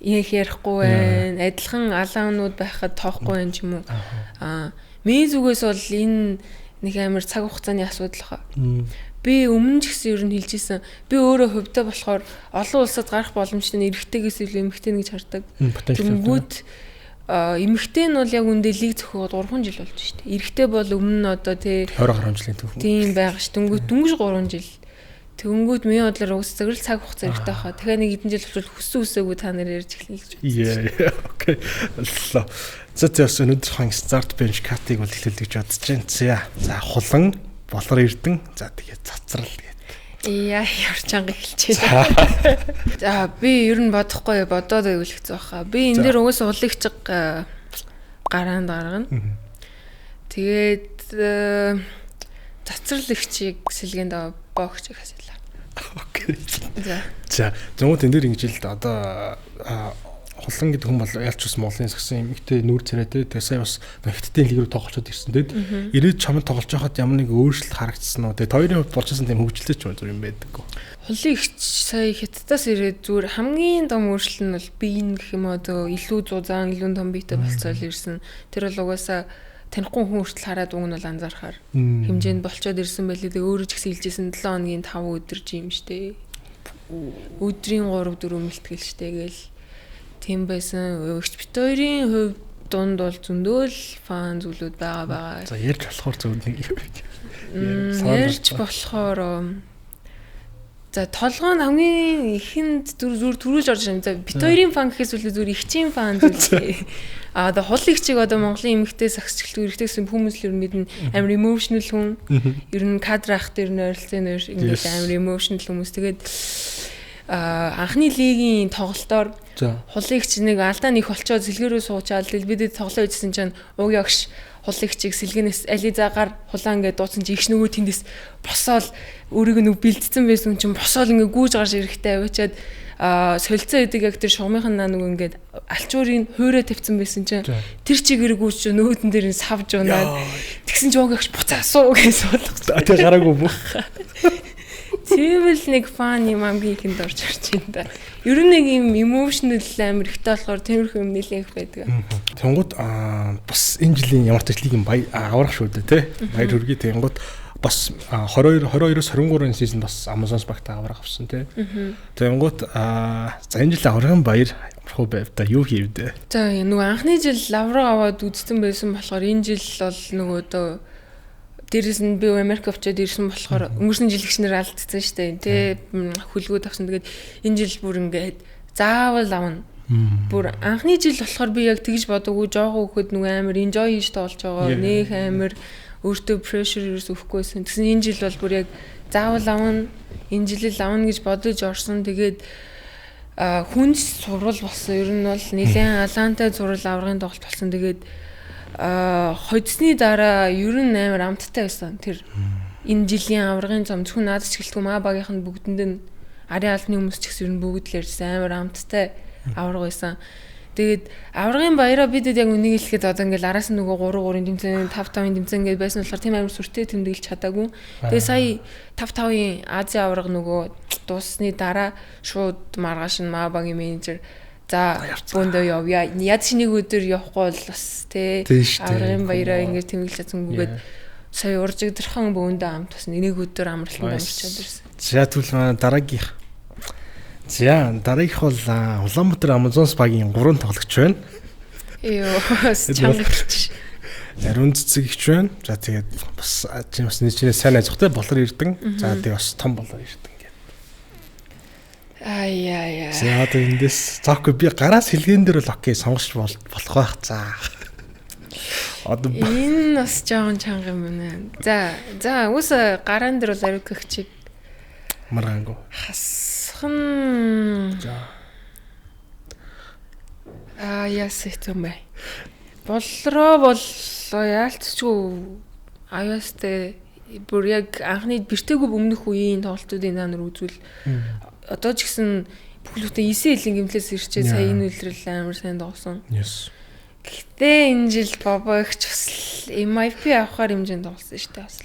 Их ярихгүй байна. Адилхан алаанууд байхад тоохгүй байна ч юм уу. Аа миний зүгээс бол энэ нэг амар цаг хугацааны асуудал хаа. Би өмнө ч гэсэн ер нь хэлж исэн. Би өөрөө хувьдаа болохоор олон улсад гарах боломжтой нь эрэгтэйгээс илүү эмэгтэй гэж хардаг. Тэнгүүт эмэгтэй нь бол яг үндэ лиг зөхиод 3 жил болж штэ. Эрэгтэй бол өмнө нь одоо тий 20 гаруй жилийн түүх. Тийм байгаа ш. Тэнгүүт дөнгөж 3 жил. Тэнгүүд миний бодлоор угсаа зөвхөн цаг хугацаа хэрэгтэй хаа. Дахиад нэг хэдэн жил болвол хүссэн үсээгүй та нар ярьж эхэлнэ гэж бодсон. Окей. Боллоо. За тэгээс өнөөдрийн start bench cut-ыг бол эхлүүлэх гэж бодож байна. За хулан, болор эрдэн, за тэгээд цацрал гээд. Яа, ямар чанга эхэлж байна. За би ер нь бодохгүй бодоод байвал хэцүү баха. Би энэ дээр угсаа улигч гараанд гаргана. Тэгээд цацрал ихчийг сэлгээнд боогч их асуулаа. Окей. За. За, зөвхөн тэн дээр ингэж л да одоо Хулан гэдэг хүн бол ялч бас Монголын сагсан эмэгтэй нүүр царайтай. Тэгээ сая бас хятадын лиг рүү тоглолцоод ирсэн те. Ирээд чамд тоглож байхад ямар нэг өөрчлөлт харагдсан уу? Тэгээ хоёрын хувьд болж исэн тийм хөгжилтэй ч юм зүр юм байдаггүй. Хулын ихч сая хятадаас ирээд зүгээр хамгийн том өөрчлөлт нь бол биеин гэх юм одоо илүү зузаан, илүү том биетэй болцоол ирсэн. Тэр бол угаасаа танихгүй хүн хүртэл хараад уг нь бол анзаархаар хэмжээнд болцоод ирсэн байлээ. Тэгээ өөрөө ч гэсэн хэлжсэн 7 хоногийн 5 өдөр жим штэ. Өдрийн 3 4 мэлтгэл штэ гээл тийм байсан. Өгч бит хоёрын хувьд дунд бол зөндөөл фан зүйлүүд байгаа. За ярьж болохоор зөв нэг юм. Ярьж болохоор за толгой нь хамгийн ихэнд зүр төрүүлж орж ирсэн. За бит хоёрын фан гэхээс үлээ зүгээр ихчийн фан зүйл. А одоо хул ихчиг одоо Монголын эмэгтэй сагсчлалт эрэгтэй гэсэн хүмүүс л ер нь мэднэ амар emotional хүн. Ер нь кадр ах дээр нь ойролцоо нөр ингээд амар emotional хүмүүс. Тэгээд анхны лигийн тоглолтоор хулигч нэг алдаа нэг болчоод сэлгэрөө суучаал тэгэл бид тоглоо хийжсэн чинь уг ягш хулигчийг сэлгэнээс ализагаар хулаан ингээд дуусан чи ихш нөгөө тэндээс босоол өөрийг нэг бэлдсэн байсан чинь босоол ингээд гүүж гарч ирэхтэй аваачаад солилцоо гэдэг яг тэр шугамынх нь нөгөө ингээд алчуурын хуурай тавьсан байсан чинь тэр чигээр гүүж нөгөөдөн дээр нь савж унаад тэгсэн чинь уг ягш буцаа асуу гэж суулгах. Тэгээ гараагүй мөн. Тийм л нэг фан юм хамгийн ихэнд орж ирж байна да. Ер нь нэг юм emotional амар ихтэй болохоор тиймэрхүү юм нэлээх байдаг. Тэнгууд бас энэ жилийн ямар ч лигийн баяр аврах шүү дээ тий. Баяр хүргэе. Тэнгууд бас 22 22-оос 23-ын сизон бас Amazon Spark-та аврах авсан тий. Тэнгууд за энэ жил аврагын баяр ямархуу байв та юу хийв дээ? За нөгөө анхны жил авраг аваад үзсэн байсан болохоор энэ жил бол нөгөө одоо дээрээс нь би Америк очиод ирсэн болохоор өнгөрсөн жил ихнэр алдсан шүү дээ тий хүлгүүд авсан. Тэгээд энэ жил бүр ингээд заавал авна. Бүр анхны жил болохоор би яг тэгж бодоогүй жоохон хөхөд нөгөө амар enjoy хийж тоглож байгаа. Нэх амар өөртөө pressure ерөөс өгөхгүйсэн. Тэгсэн энэ жил бол бүр яг заавал авна. Энэ жил л авна гэж бодож орсон. Тэгээд хүнс сурвал болсон. Ер нь бол нэлээд алаантай зурвал аврагын тоглолт болсон. Тэгээд хойдсны дараа ер нь амар амттай байсан. Тэр энэ жилийн аврагын зам зөвхөн надад ч гэлтгүй маа багийнх нь бүгдэнд нь арын албаны хүмүүс ч гэсэн ер нь бүгд л ярьсан амар амттай авраг байсан. Тэгээд аврагын баяраа бидэд яг үнийг хэлэхэд одоо ингээл араас нь нөгөө 3 3-ын тэмцээн 5 5-ын тэмцээн гээд байсан болохоор тийм амар сүртэй тэмдэглэж чадаагүй. Тэгээд сая 5 5-ын Азийн авраг нөгөө дууссны дараа шууд маргааш нь маа багийн менежер за бөөндөө явъя. Яд чи нэг өдөр явахгүй бол бас тий аврагын баяраа ингэж тэмдэглэж чадсангүйгээд сая уржигдрхан бөөндөө амт бас нэг өдөр амралтанд амарчаад ирсэн. За тэгвэл манай дараагийнх. За дараагийнх бол Улаанбаатар Amazon Spa-гийн 3 тоглогч байна. Йоо, чангач. Ариун цэцэг ихч байна. За тэгээд бас чи бас нэг чинь сайн найзтай болор ирдэн. За тэгээд бас том болор ирдэн. Ай яа яа. За одоо эндээс заахгүй би гараас хэлгэн дээр бол окей сонгож болох байх. За. Одоо энэ бас жоохон чанга юм байна. За за үс гараан дээр бол ариу гэгчийг маргаангүй. Хасхан. За. Аа яас хэцүү юм бэ? Болроо бол яалтчгүй аюустай бүр яг анхны бэртээгүй өмнөх үеийн тоглолтуудын та нар үзвэл одоо ч гэсэн бүхлөтөө 9 жилийн гимтлээс ирчээ сая энэ үлрэл амар сайн тоглосон. Yes. Гэтэ энэ жил Бобо ихч бас MIP авахар хэмжээнд тоглосон шүү дээ бас.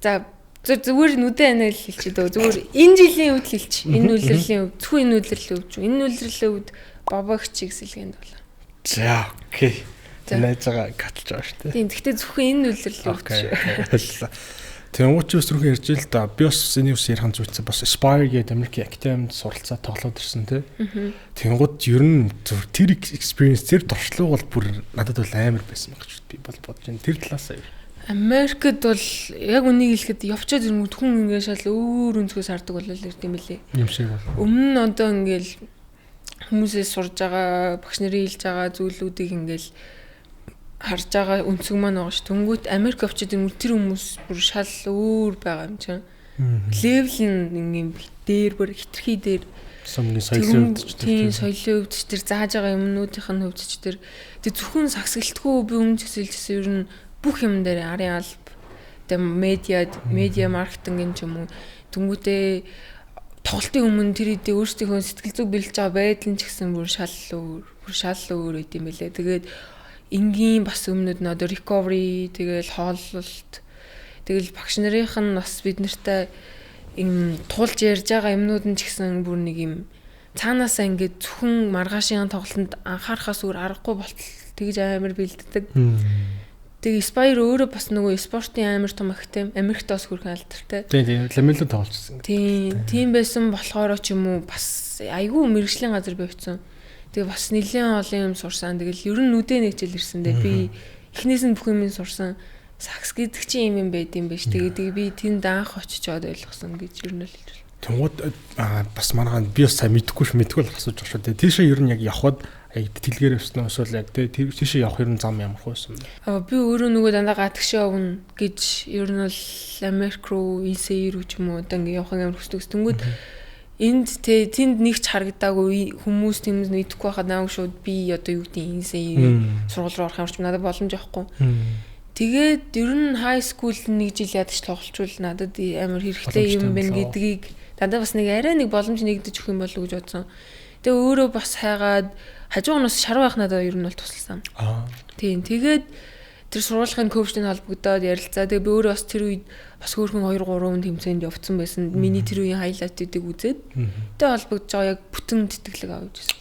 За зүгээр нүдэн анайл хэлчихээ дөө. Зүгээр энэ жилийн үед хэлчих. Энэ үлрэлийн үед зөвхөн энэ үлрэлийн үед шүү. Энэ үлрэлийн үед Бобо ихчийг сэлгээнд болоо. За окей. Найзгаа катлж байгаа шүү дээ. Тийм. Гэхдээ зөвхөн энэ үлрэлийн үед шүү. Тэнгуүч бас түрүүхэн ярьж л да. Би бас энэ юус ярих зүйлсээ бас Aspire гэдэг Америкийн академид суралцаа тоглоод ирсэн тий. Тэнгууд ер нь зүр тэр experience тэр туршлага бол бүр надад бол амар байсан байх гэж би бол бодож байна. Тэр талаас аяа. Америкт бол яг үнийг хэлэхэд явчаад ирэнгүүт хүн ингээ шал өөр өнцгөөс хардаг болол ирд юм билээ. Юм шиг бол. Өмнө нь одоо ингээл хүмүүсээс сурж байгаа, багш нарын хэлж байгаа зүйлүүдийг ингээл харж байгаа өнцөг маань байгаа ш. Тэнгүүт Америк очиж ирэнгүүт тэр хүмүүс бүр шал өөр байгаа юм чинь. Левел нь ингээм дээр бүр хитрхи дээр сумгийн соёлын хувьд ч тийм соёлын хувьд ч тэр зааж байгаа юмнуудынх нь хувьд ч тэр тэг зөвхөн сагсгэлтгүй би өмнө ч хэлжсэн ер нь бүх юм дээр арын алба тэг медиа маркетинг юм ч юм уу тэнгүүтээ Тоглолтын өмнө тэр хэдий өөрсдийнхөө сэтгэл зүйг бэлдэж байгаа байдал нь ч гэсэн бүр шал өөр, бүр шал өөр байд юм бэлээ. Тэгээд энгийн бас өмнөд нь одоо recovery, тэгэл хооллолт, тэгэл багш нарынх нь бас бид нартай юм тулж ярьж байгаа юмнууд нь ч гэсэн бүр нэг юм цаанаасаа ингээд зөвхөн маргаашийн тоглолтод анхаарахаас өөр аргагүй болтол тэгж амар бэлддэг. Тэгээ Spire өөрөө бас нөгөө спортын амар том академи, Америкт бас хүрхэн алдартай. Тийм, Ламело тоглолцсон. Тийм, тийм байсан болохоор ч юм уу бас айгүй мэрэгжлийн газар байвцсан. Тэгээ бас нэлээд олон юм сурсан. Тэгэл ер нь нүдэ нэг жил ирсэн дээ. Би эхнээс нь бүх юм сурсан. Сакс гэдэг чинь юм юм байд юм биш. Тэгээ би тэнд анх очичоод ойлгосон гэж ер нь л хэлж байна. Тэнгууд бас манайхан би бас сайн мэдэхгүй ш мэдэхгүй л асууж байгаа шүү дээ. Тийшээ ер нь яг явхад яг тэтгэлгээр явсан уу эсвэл яг тийшээ явах ер нь зам ямар хөөсөн бэ? Би өөрөө нөгөө дандаа гадагшаа явна гэж ер нь бол Америк руу, NCAA рүү ч юм уу одоо ингэ явах амар хүсдэг. Тэнгүүд энд тэнд нэг ч харагдаагүй хүмүүс тиймээс мэдэхгүй байхад намайг шууд би одоо юу гэдэг NCAA сургууль руу орох юм ч надад боломж авахгүй. Тэгээд ер нь high school нэг жил ядаж тоглолчвол надад амар хэрэгтэй юм байна гэдгийг дандаа бас нэг арай нэг боломж нэгдэж өгөх юм болов уу гэж бодсон. Тэгээ өөрөө бас хайгаад хажуугнаас шаруу байх надад ер нь бол тусалсан. Тийм. Тэгээд тэр сургуулийн коучтэй холбогдоод ярилцаа. Тэгээ би өөрөө бас тэр үед бас хөөрхөн 2 3 тэмцээнд явцсан байсан. Миний тэр үеийн хайлайтуудыг үзээд тэгээ холбогдож байгаа яг бүтэн тэтгэлэг авч ирсэн.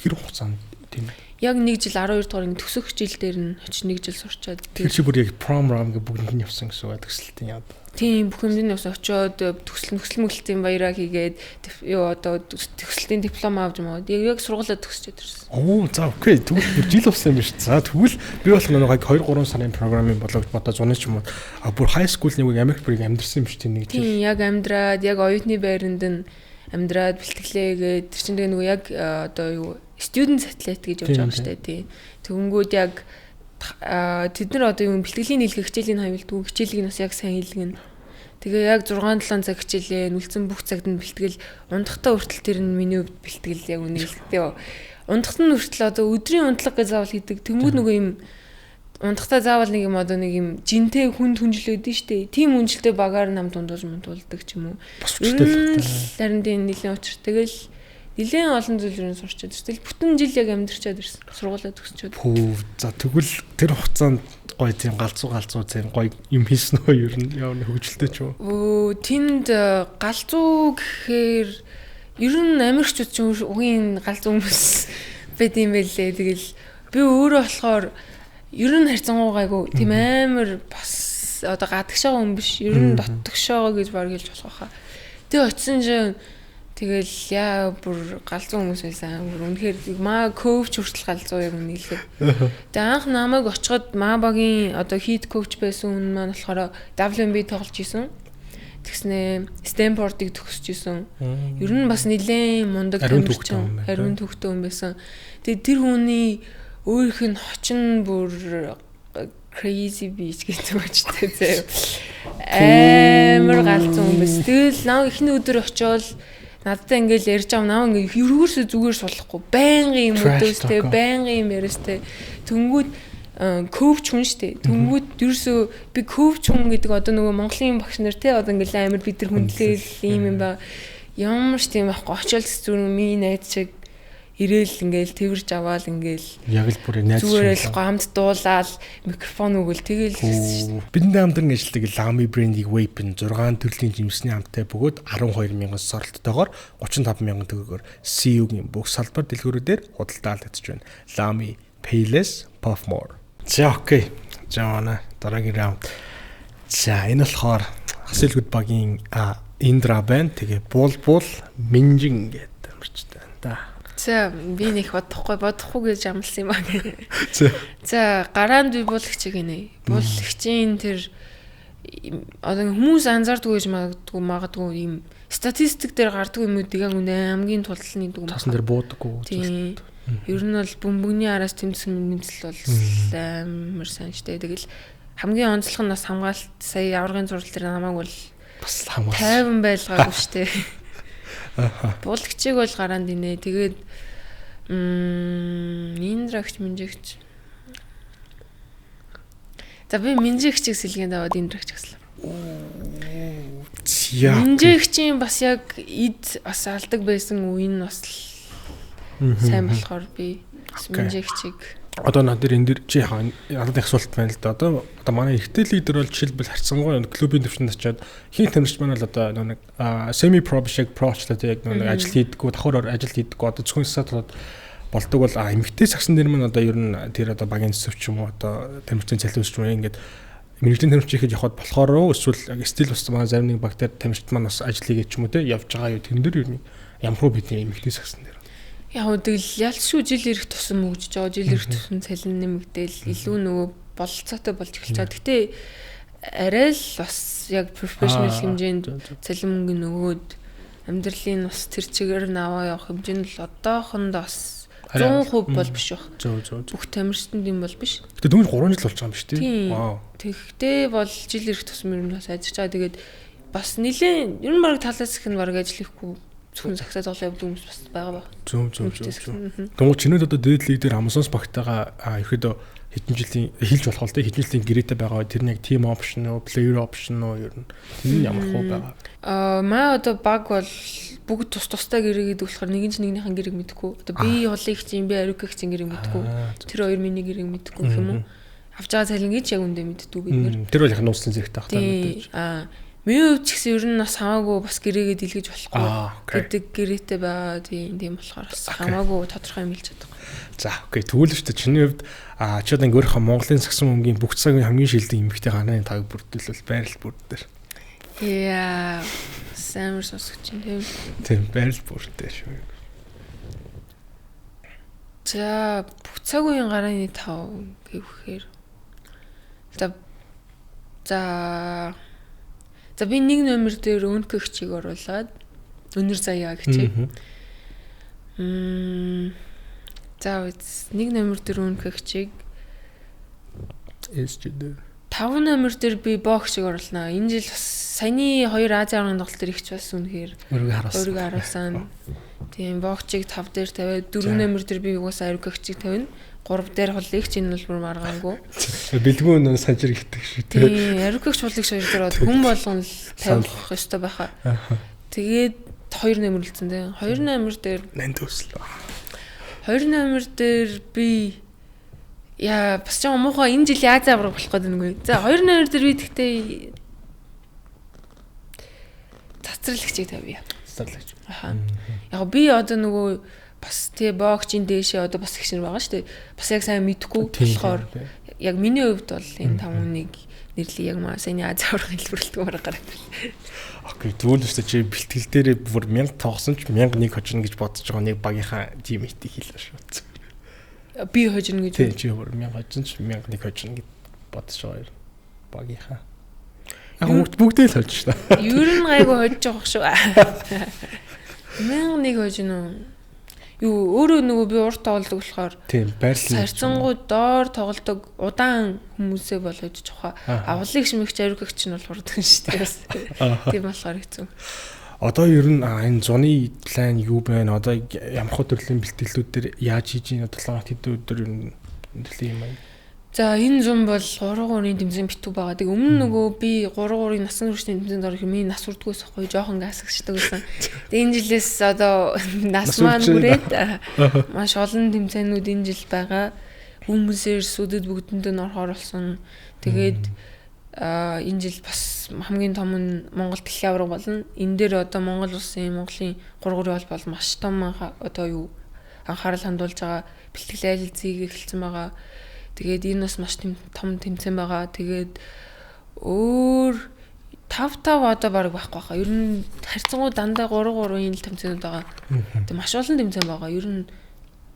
Хэр хугацаанд тийм? Яг нэг жил 12 дугаар анги төгсөх жил дээр нь очиж нэг жил сурчаад. Тэр чи бүр яг prom rom гэх бүгдэнд нь явсан гэсэн үг төгсөлтийн яа. Тийм, бүх юмд нь явсан. Очоод төгсөл мөглөлтийн баяраа хийгээд юу одоо төгсөлтийн диплом авч юм уу. Яг сургуулаа төгсчөөд ирсэн. Оо за окей. Тэгвэл бүр жил болсон юм биш. За тэгвэл би болох нэг 2 3 сарын програмын болоо гэж бодоо зуны ч юм уу. А бүр high school нэг Америк бүрийг амьдрсан юм биш тийм нэг жил. Тийм, яг амьдраад яг оюутны байранд нь амьдраад бэлтгэлээгээд тэр чинь тэгээ нөгөө яг одоо юу student athlete гэж явж байгаа шүү дээ тий. Тэгэнгүүт яг тэд нар одоо юм бэлтгэлийн нийлгээ хичээлийн хавилдгүй хичээлийг нь бас яг сайн хийлгэнэ. Тэгээ яг 6 7 цаг хичээлээ нүлцэн бүх цагт нь бэлтгэл ундахтаа хүртэл тэр нь миний хувьд бэлтгэл яг үнэ л дээ. Ундахт нь хүртэл одоо өдрийн унтлага гэж заавал хийдэг. Тэнгүүд нөгөө юм ундахтаа заавал нэг юм одоо нэг юм жинтэй хүнд хүнжлөөдөн штэ. Тийм хүнжилтэй багаар нам дундууж мунтуулдаг ч юм уу. Бас хүчтэй л харин тийм нэлийн учир. Тэгэл нэлээд олон зүйл юу сурчаад ирсэн. Тэгэл бүтэн жил яг амьдарчаад ирсэн. Сургуулаа төгсчөөд. Пүү. За тэгвэл тэр хугацаанд гоё тийм галзуу тийм гоё юм хийсэн үү ер нь явна хөгжилтэй ч үү? Өө тэнд галзуу гэхээр ер нь Америкчууд ч угийн галзуу хүмүүс байд юм байлээ. Тэгэл би өөрөө болохоор ер нь харьцангуй гайгүй тийм амар бас одоо гадагшаага хүн биш. Ер нь доттогшоогоо гэж баг хэлж болох байхаа. Тэгээ очисон чинь тэгэл яа бүр галзуу хүмүүс байсан. Бүр үнэхээр маа коуч хүртэл галзуу яг үнэ хэлээ. Тэгээ анх намайг очиход маа багийн одоо хит коуч байсан хүн маань болохоор WNBA тоглож исэн. Тэгснээ Стэнфордыг төгсөж исэн. Ер нь бас нэлээд мундаг тамирчин, ариун төвхтөн хүн байсан. Тэгээ тэр хүний өөрийнх нь хочин бүр crazy bitch гэдэг очтой заяа. Амар галзуу хүн байсан. Тэгэл наа эхний өдөр очиод надтай ингээл ярьж байгаа наа ингээ ерөөсөө зүгээр суллахгүй байнгын юм өдөөстэй байнгын юм яриастай. Тэнгүүд коуч хүн штэ. Тэнгүүд ерөөсөө би коуч хүн гэдэг одоо нөгөө Монголын багш нар те одоо ингээл амар бид нар хүндлээл ийм юм ба ямар ч тийм байхгүй очиод зүгээр миний найз шиг ирээл ингээл тэрж аваал ингээл яг л бүр найз зүгээр л гамд дуулаал микрофон өгөл тэгэл шүү дээ. Бидний хамтран ажилладаг Lamy брендийг vape нь 6 төрлийн жимсний хамттай бөгөөд 12,000 соролттойгоор 35,000 төгрөгөөр CU-гийн бүх салбар дэлгүүрүүдээр худалдаалагдаж байна. Lamy Payless Puff More. За окей. За манай дараагийн раунд. За энэ болохоор Хасэлгүд багийн Индра байна. Тэгээ буул Минжин гэдэг амарчтай байна да. За би нэг бодохгүй гэж амласан юм аа. За гараанд би буулагчийг гинэ. Буулагчийн тэр одоо хүмүүс анзаардгүй гэж магадгүй ийм статистик дээр гардгүй юмнуудыг яг үнэ хамгийн тултал нь гэдэг юм. Цаасан дээр буудаггүй. Тийм. Ер нь бол бөмбөгний араас тэмцсэн нэмсэл бол амар сайн штэ. Тэгэл хамгийн онцлог нь бас хамгаалт сая аваргын зурвал дээр намайг бол бас хамгаалт 50 байлгаагүй штэ. Буулагчийг бол гараанд инэ. Тэгээд Индрагч Минжигч. За би Минжигчийг сэлгээнд аваад Индрагч гэсэн. Яа. Минжээгчийн бас яг эд бас алдаг байсан үе нь бас сайн болохоор би минжээгчийг одоо над дээр энэ дэр чи яхаа надад их асуулт байна л да. Одоо манай эрэгтэй лидер бол жишээлбэл харьцангуй клубын төвшөнд очиад хин тамирч маань бол одоо нэг semi pro биш яг pro очлоо яг нэг ажил хийдэггүй, давхар ажил хийдэггүй, одоо зөвхөн сатад болдог бол эмэгтэй сагсан дэр маань одоо ер нь тэр одоо багийн төсөв ч юм уу одоо тамирчин цалин ч юм уу ингээд мэрэгжлийн тамирч ихэд явхад болохоор эсвэл стил бас манай зарим нэг баг дээр тамирчид маань бас ажил хийгээд ч юм уу те явж байгаа юу тэн дээр ер нь ямар хөө бидний эмэгтэй сагсан дээр. Яг үл ялшгүй жил ирэх тусам хөгжиж байгаа, жил ирэх тусам цалин нэмэгдээл илүү нөгөө бололцоотой болж эхэлж байгаа. Гэтэ арай л бас яг профешнл хэмжээнд цалин мөнгө нөгөөд амьдралын бас тэр чигээр нь аваа явах хэмжээнд л одоохондоо бас 100% бол биш байх. Зөв. Бүх тамирчданд юм бол биш. Гэтэ дөнгөж 3 жил болж байгаа юм биш тий. Вау. Тэгтээ бол жил ирэх тусам ер нь бас ажиллаж байгаа. Тэгээд бас нэлээд ер нь бараг талаас их нь бараг ажил хийхгүй зөвхөн сагсаа тоглоо явдаг хүмүүс бас байгаа баг. Зөв. Тэнгуү чинүүд одоо дээд лиг дээр Amazon багтайгаа ерөөдөө хэдэн жилийн хилж болох л тий хэдэн жилийн гэрээтэй байгаа. Тэр нь яг team option уу, player option уу ер нь тэр нь ямар хуу байгаа. Маа одоо баг бол бүгд тус тустай гэрээ гэдэг болохоор нэгэн ч нэгнийхэн гэрээг мэдэхгүй. Одоо би хулигч юм, би ариукэгч гэрээг мэдэхгүй. Тэр хоёр миний гэрээг мэдэхгүй гэх юм уу? Авч байгаа цалингийг ч яг үндэ мэддэггүй бид нэр. Тэр бол их нууцлан зэрэгтэй байх таа мэдээж. Миний хувьд ч гэсэн ер нь бас хамаагүй бас гэрээгээ дэлгэж болохгүй гэдэг гэрээтэй байгаа. Тийм болохоор бас хамаагүй тодорхой юм хэлж чадахгүй. За окей. Тэгвэл шүү дээ чиний хувьд чи одоо ингээ өөрийнхөө Монголын сагсан мөнгөний бүх цагийн хамгийн шилдэг эмэгтэй ганааны таг бүрдүүлвэл байрал бүр дээр. Яа, амар сонсогч юм тийм. Тийм, байрал бүр дээр шүү. За, бүх цаг үеийн гарааны 5 гэвэхээр за За би нэг номер дээр өнкөгчийг оруулаад өнөр заяа гэж. За нэг номер дээр өнкөгчийг SG дээр 5 номер дээр би богчийг оруулнаа. Энэ жил бас саяны 2 Азийн аваргын тоглолт дээр ихч бас үнэхээр өөрийгөө харуулсан. Тийм богчийг 5 дээр тавиад 4 номер дээр би угаасаа ариукөгчийг тавина. 3 дээр хулигч энэ бол бүр маргаангүй. Бэлгүүн нөө санжир ихдэг шүү дээ. Тийм, ариукөгч хулигч хоёр дээр бол хүн болгон л тавих ёстой байхаа. Тэгээд 2 номер үлдсэн тийм. 2 номер дээр нанд өслөө. 2 номер дээр би яа бас ч юм муухай энэ жил Азийн аварга болох гэдэг нүгөө. За 2 номер дээр би тэгтээ цацрлагчийг тавья. Цацрлагч. Аха. Яг би одоо нөгөө бас тий богчийн дээшээ одоо бас их шин байгаа шүү дээ. Бас яг сайн мэдэхгүй болохоор яг миний хувьд бол энэ 5 хүнийг нэрлэе яг маа саяны Азийн аварга хэлбэрлэлтгүй бараг гараад ирлээ. Окей, тэгвэл шүү дээ чи бэлтгэл дээрээ бүр 1000 тоглосон ч 1001 хожино гэж бодож байгаа нэг багийнхаа teammate-ийг хийлээ шүү. Би хожино гэж. Тий, чи бүр 1000 хожино ч 1001 хожино гэж бодож байгаа юм. Багийнхаа. Яг бүгдээ л хожиж шүү дээ. Ер нь гайгүй хожиж байгаа шүү. 1001 хожино уу? Юу өөрөө нөгөө би урт тоглодог болохоор тийм байрлал харьцангуй доор тоглодог удаан хүмүүсээ бол хожиж явах. Авлыг шимэгч ариукэгч нь бол хурдан шүү дээ. Тийм болохоор хэцүү. Одоо ер нь энэ зуны план юу байна? Одоо ямар хөө төрлийн бэлтгэлүүд дээр яаж хийж ийн 7 хоногт хэдэн өдөр ер нь төрлийн юм аа? За энэ зун бол 3-3-ын тэмцээн битүү байгаа. Тэг өмнө нөгөө би 3-3-ын насан туршийн тэмцээнд орох юм. Миний нас хүрдгүйс ахгүй жоохон гасгчдаг байсан. Тэг энэ жилээс одоо нас маань хүрээд маш олон тэмцээнүүд энэ жил байгаа. Хүмүүсээр сүдэд бүгдэнд нь орохоор болсон. Тэгээд энэ жил бас хамгийн том нь Монгол дэлхийн аварга болно. Энэ дээр одоо Монгол улсын Монголын 3-3 холбоо маш том одоо юу анхаарал хандуулж байгаа бэлтгэл айл зийг эхэлсэн байгаа. Тэгээд энэ бас маш том тэмцээн байгаа. Тэгээд өөр 5-5 одоо баг байхгүй хаа. Ер нь харьцангуй дандаа 3-3-ын л тэмцээнүүд байгаа. Тэгээд маш олон тэмцээн байгаа. Ер нь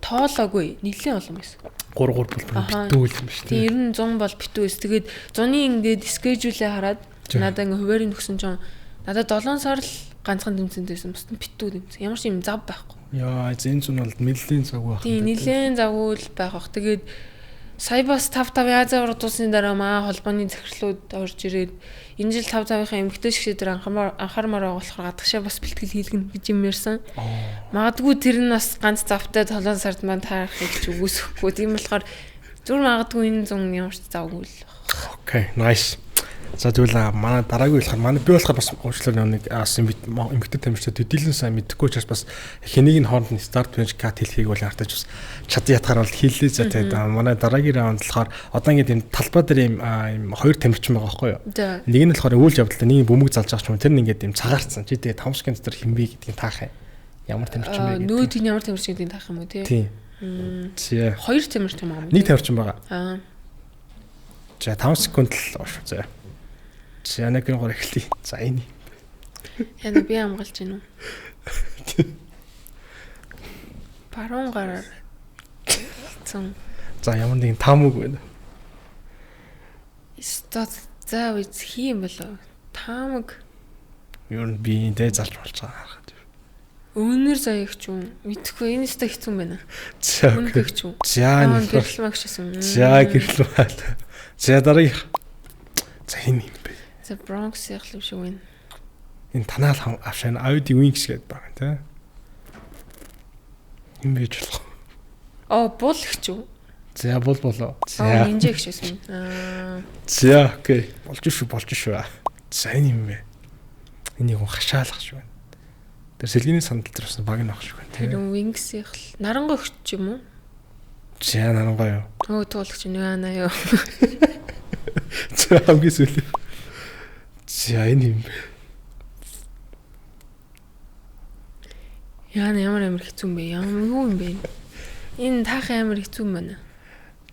тоолоогүй нэлээд олон байсан. 3-3 бол битүү л юм шүү дээ. Тийм ер нь 100 бол битүү эс. Тэгээд зуны ингээд скежүүлээ хараад надаа ингээд хуваарийг өгсөн чинь надад 7 сар л ганцхан тэмцээнтэй байсан. Бус нь битүү тэмцээн. Ямар ч юм зав байхгүй. Яа, энэ зун бол нэлээд завгүй байх. Тийм нэлээд завгүй л байх бах. Тэгээд сая бас 5-5 Азийн аварга дуусны дараа маа холбооны захирлууд орж ирээд энэ жил 5-5-ынхаа эмэгтэй шгшээ дээр анхаармаар байгаа болохоор гадагшаа бас бэлтгэл хийлгэнэ гэж юм ярьсан. Магадгүй тэр нь бас ганц завтай 7 сард маань таарахыг ч үгүйсэхгүй. Тийм болохоор зүр магадгүй энэ зун ямар ч завгүй л. Окей, nice. За тэгвэл манай дараагийн болохоор манай би болохоор бас уучлаарай нэг эмэгтэй тамирчид төдийлөн сайн мэдэхгүй ч бас хэнийг нь хооронд нь start bench cut хэлхийг бол артаж бас чадан ятгаар бол хэллээ. За тэгээд манай дараагийн раунд болохоор одоо ингээд юм талбай дээр юм хоёр тамирчин байгаа байхгүй юу? Нэг нь болохоор үйл явдалтай нэг бөмбөг залж байгаа ч юм, тэр нь ингээд юм цагаарцсан. Чи тэгээд 5 секунд дотор хин бэ гэдгийг таах юм. Ямар тамирчин бэ гэдэг. Нүүд нь ямар тамирчин гэдгийг таах юм уу тий? Тийм. За. Хоёр тамирчин байгаа юм. Нэг тамирчин байгаа. Аа. За 5 секунд л шүү заяа. За нэг гоор эхлэе. За энэ. Яна би хамгаалж гин үү? Баруун гараар. Цэн. За ямар нэгэн таамаг байна. Стат за үз хийм болоо. Таамаг. Ер нь би энэ залж болж байгаа харахад. Өнөр заяагч юм. Мэдхгүй энэ өстой хэцүү юм байна. За. Үнэхч юм. За гэрэлмагч гэсэн. За гэрэлмаг. За дараагийнх. За энэ юм бэ? За Bronx яг л юм шиг байна. Энэ танаал авшаана Audi Wings гэдэг байгаа тий. Юм байж болох. Оо бул гэх үү? За бул болоо. За нинжа гэх шсэн. Аа. За окей. Болж шүү болж шүү. За энэ юм бэ? Энийг хүн хашаалах шиг байна. Тэр сэлгэний сандал дээр бас баг нөх шиг байна тий. Тэр Wings яг л нарангой өгч юм уу? За нарангой юу? Өө туулах чинь яана юу. За хамгийн сүүлийн. За энэ юм бэ? Яана ямар амар хэцүү юм бэ? Ямар юу юм бэ? Энэ таах амар хэцүү юм байна.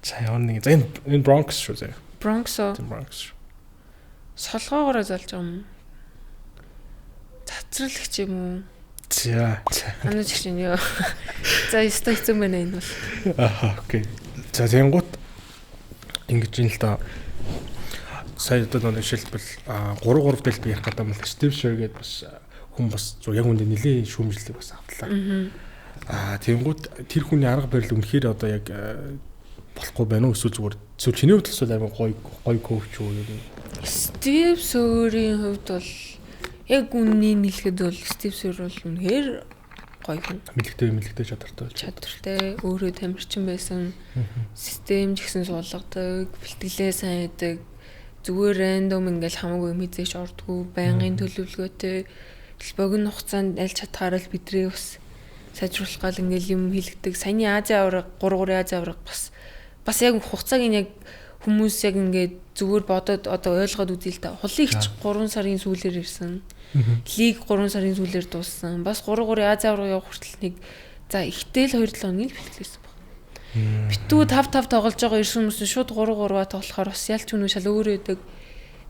За ямар нэг за энэ Bronx шүү заяа. Bronx уу? Bronx. Солгоогоороо залж байгаа юм. Цацрал гэх юм уу? За. Анууч чинь ёо. За ёстой хэцүү байна энэ бол. Аа окей. За тэгэнгუთ ингэж юм л да. Сая одоо нэг жишээлбэл 3-3 дэлбэг ярих гэдэг юм бол Стив Шер гэдэг бас хүн бас зөв яг үндэ нэлээд шүүмжлэлийг бас автлаа. Аа тэгэнгუთ тэр хүний арга барил үнэхээр одоо яг болохгүй байна уу эсвэл зүгээр эсвэл чиний хувьд эсвэл амар гоё гоё коуч уу юм. Стив Сөрийн хувьд бол яг үннийг хэлэхэд бол Стив Сөр бол үнэхээр гоё хүн. Мэлэгтэй чадвартай байж. Чадвартай, өөрөө тамирчин байсан. Систем ч гэсэн суулгадаг, бэлтгэлээ сайн хийдэг. Зүгээр рандом ингээл хамаагүй юм хийзээш ордгоо, байнгын төлөвлөгөөтэй. Богино хугацаанд аль чадхаараа л бидрээ бас сайжруулах гал ингээл юм хийлгдэг. Саяны Азийн аварга, 3-3 Азийн аварга бас яг хугацааг нь яг хүмүүс яг ингээд зүгээр бодоод одоо ойлгоод үзье л та. Хулын ихч 3 сарын сүүлээр ирсэн. Лиг 3 сарын сүүлээр дууссан. Бас 3-3 Азийн аварга явах хүртэл нэг за ихтэй л 2-7 хоногийн л бэлтгэлсэн баг. Битүү 5-5 тоглож байгаа ирсэн хүмүүс нь шууд 3-3-аа тоглохоор бас ялч үнүү шал өөр өгдөг.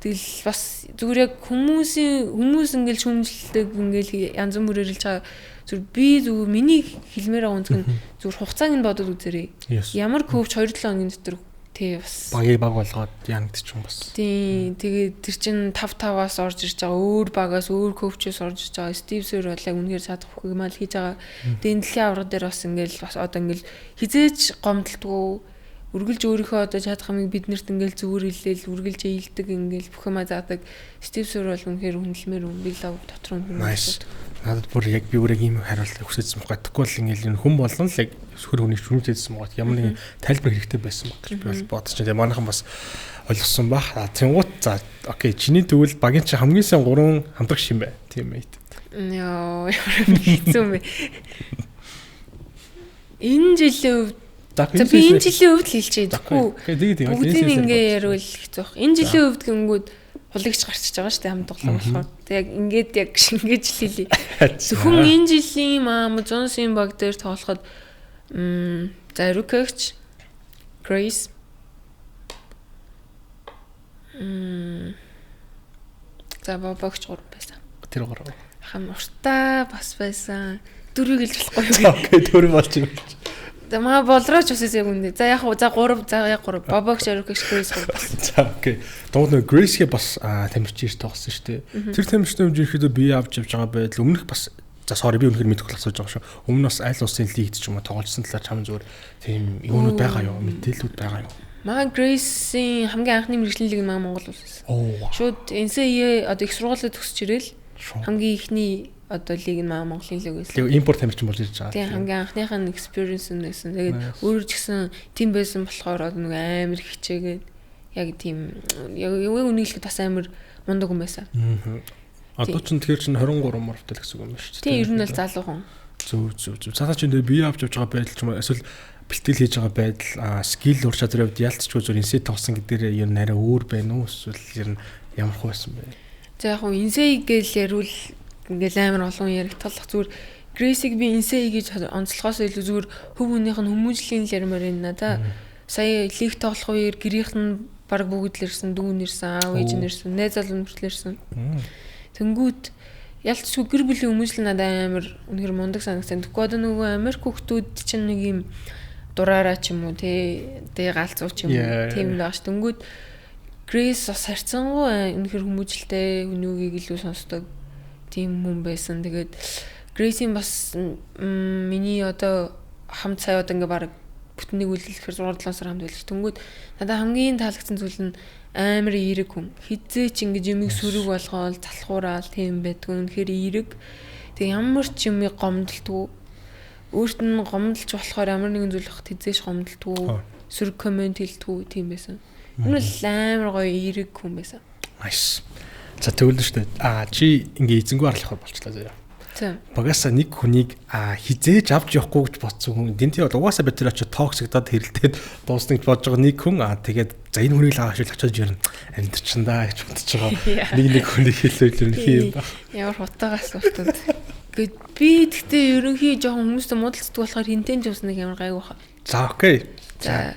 Тэгэл бас зүгээр яг хүмүүс ингээл шүүмжлэлдэг ингээл янз бүрээр хэлж байгаа. Зүгээр би зүгээр миний хэлмээр байгаа үнцг нь зүгээр хугацааг нь бодоод үзээрэй. Ямар коуч 2-7 хоногийн дотор тий бас багийг баг болгоод яа гэдэг ч юм бас. Тий тэгээд тэр чин 5-5-аас орж ирж байгаа өөр багаас өөр коучээс орж ирж байгаа. Стив Сөр бол яг үнэхээр чадах бүх юм ал хийж байгаа. Тэгээд энэ дэлхийн аварга дээр бас ингээл бас одоо ингээл хизээч гомдолтгүй үргэлж өөрийнхөө одоо чадах юмыг биднэрт ингээл зүгээр хэлээл үргэлж ээлдэг ингээл бүх юма заадаг. Стив Сөр бол үнэхээр хүндлэмээр хүн би лав дотор хүн. Nice. Надад бүр яг би бүр яг ийм хариулт хүсэжсэн баг. Тэгэхгүй бол ингээл энэ хүн болгон л яг сөхөр хүний шүмжээдсэн баг. Ямар нэгэн тайлбар хэрэгтэй байсан баг гэж би бол бодож байна. Тэгээ манайхан бас ойлгосон баг. Тэнгуут за окей чиний тэгвэл багийн чи хамгийн сайн 3 хамтрагч юм бэ? Teammate. Йоо ямар хэцүү юм бэ. Энэ жилийн хувьд за би энэ жилийн хувьд л хэлчихье. Тэгэхгүй. Бүгдийг ингээ яриул хэцүү байх. Энэ жилийн хувьд гингүүд хулагч гарчиж байгаа шүү дээ хамт тоглоом болохоор. Тэг яг ингээд яг шингээж л хэлье. Зөвхөн энэ жилийн Амазонсын баг дээр тоглоход за Рукэгч, Grace за Бобогч 3 байсан. Тэр 3. Хам уртаа бас байсан. Дөрвийг хэлж болохгүй юу? Окей, дөрв болж байна. За маа болрооч бас яг үнэ. За яг за 3 за яг 3. Бобогч, Рукэгч, Grace 3 бас. За окей. Дунд нэг Grace-гээ бас тамирч ирж тоглосон шүү дээ. Тэр тамирчны хэмжээ ихэд би авч явж байгаа байдал өмнөх бас за sorry би үнэхээр мэдэхгүй асууж байгаа шүү. Өмнө бас аль улсын лигт ч юм уу тоглосон талаар чам зүгээр тийм юунууд байгаа юу? Мэдээллүүд байгаа юу? Маа Grace-ийн хамгийн анхны мэргэжлийн лиг маа Монгол улс байсан. Шууд NCAA одоо их сургуулиуд төгсөж ирээл хамгийн ихний одоо лиг нь маа Монголын лиг байсан. Лиг импорт тамирчин болж ирж байгаа. Тийм хамгийн анхных нь experience нь байсан. Тэгээд өөрөө ч гэсэн тийм байсан болохоор одоо нэг амар хичээгээд Яг тийм яг үнийг хэлэхэд бас амар мундаг хүн байсан. Одоо ч тэгэхээр чинь 23 морфтой л гэсэн үг юм байна шүү дээ. Тийм, ер нь бол залуу хүн. Зөв. Цаанаа чинь тэгээ бие авч явж байгаа байдал ч юм уу эсвэл бэлтгэл хийж байгаа байдал, skill ур чадрын хувьд ялцчгүй зүгээр NCAA тоглосон гэдгээр ер нь арай өөр байна уу? Эсвэл ер нь ямар хөө байсан бэ? За яг хөө NCAA гэж яриул ингээл амар олон яригдтал зүгээр Грейсийг би NCAA гэж онцлохоос илүү зүгээр хөв хүнийх нь хүмүүжлийн л ярмаар байна надаа. Сая лиг тоглох үеэр гэрийнх нь баг бүгд л ирсэн, дүү нэрсэн, аав ээж нэрсэн, найз залуу хүртэл ирсэн. Тэнгүүт ялцчгүй гэр бүлийн хүмүүжил надад амар үнэхэр мундаг санагдсан. Тэгэхгүй одоо нөгөө Америк хүүхдүүд чинь нэг юм дураараа ч юм уу тий галзуу ч юм уу тийм л байгаа ш. Тэнгүүт Грейс бас харьцангуй үнэхэр хүмүүжлтэй, хүнүүгийг илүү сонсдог тийм хүн байсан. Тэгээд Грейсийн бас миний одоо хамт сая одоо ингээ баг бүтэн нэг үлэлэхээр 6 7 сар хамт байлж. Тэнгүүд надад хамгийн таалагдсан зүйл нь амар эерэг хүн. Хизээ ч ингэж юмыг сөрөг болгоол, залхуураал тийм байдгүй. Үнэхээр эерэг. Тэг ямар ч юмыг гомдолтгүй. Өөрт нь гомдолж болохоор ямар нэгэн зүйл хат хизээш гомдолтгүй. Сөрөг коммент хэлдэггүй тийм байсан. Энэ бол амар гоё эерэг хүн байсан. Nice. За тэгвэл шүү дээ. Чи ингээ эзэнгүй арлах болчлаа заяа. Багасаа нэг хүнийг хизээж авч явахгүй гэж бодсон хүн. Дэнтэй бол угаасаа бид тэр очиж токсикдаад хэрэлдээд дуусна гэж бодож байгаа нэг хүн. Тэгээд за энэ хүнийг л аваад очиж ер нь амьдрчин даа гэж бодож байгаа. Нэг хүнийг хэлвэл ерөнхий юм баг. Ямар хутаагаас уртад. Гэт би тэгтээ ерөнхий жоохон хүмүүстэй муудалцдаг болохоор хинтэн ч бас нэг ямар гайгүй хаа. За окей. За.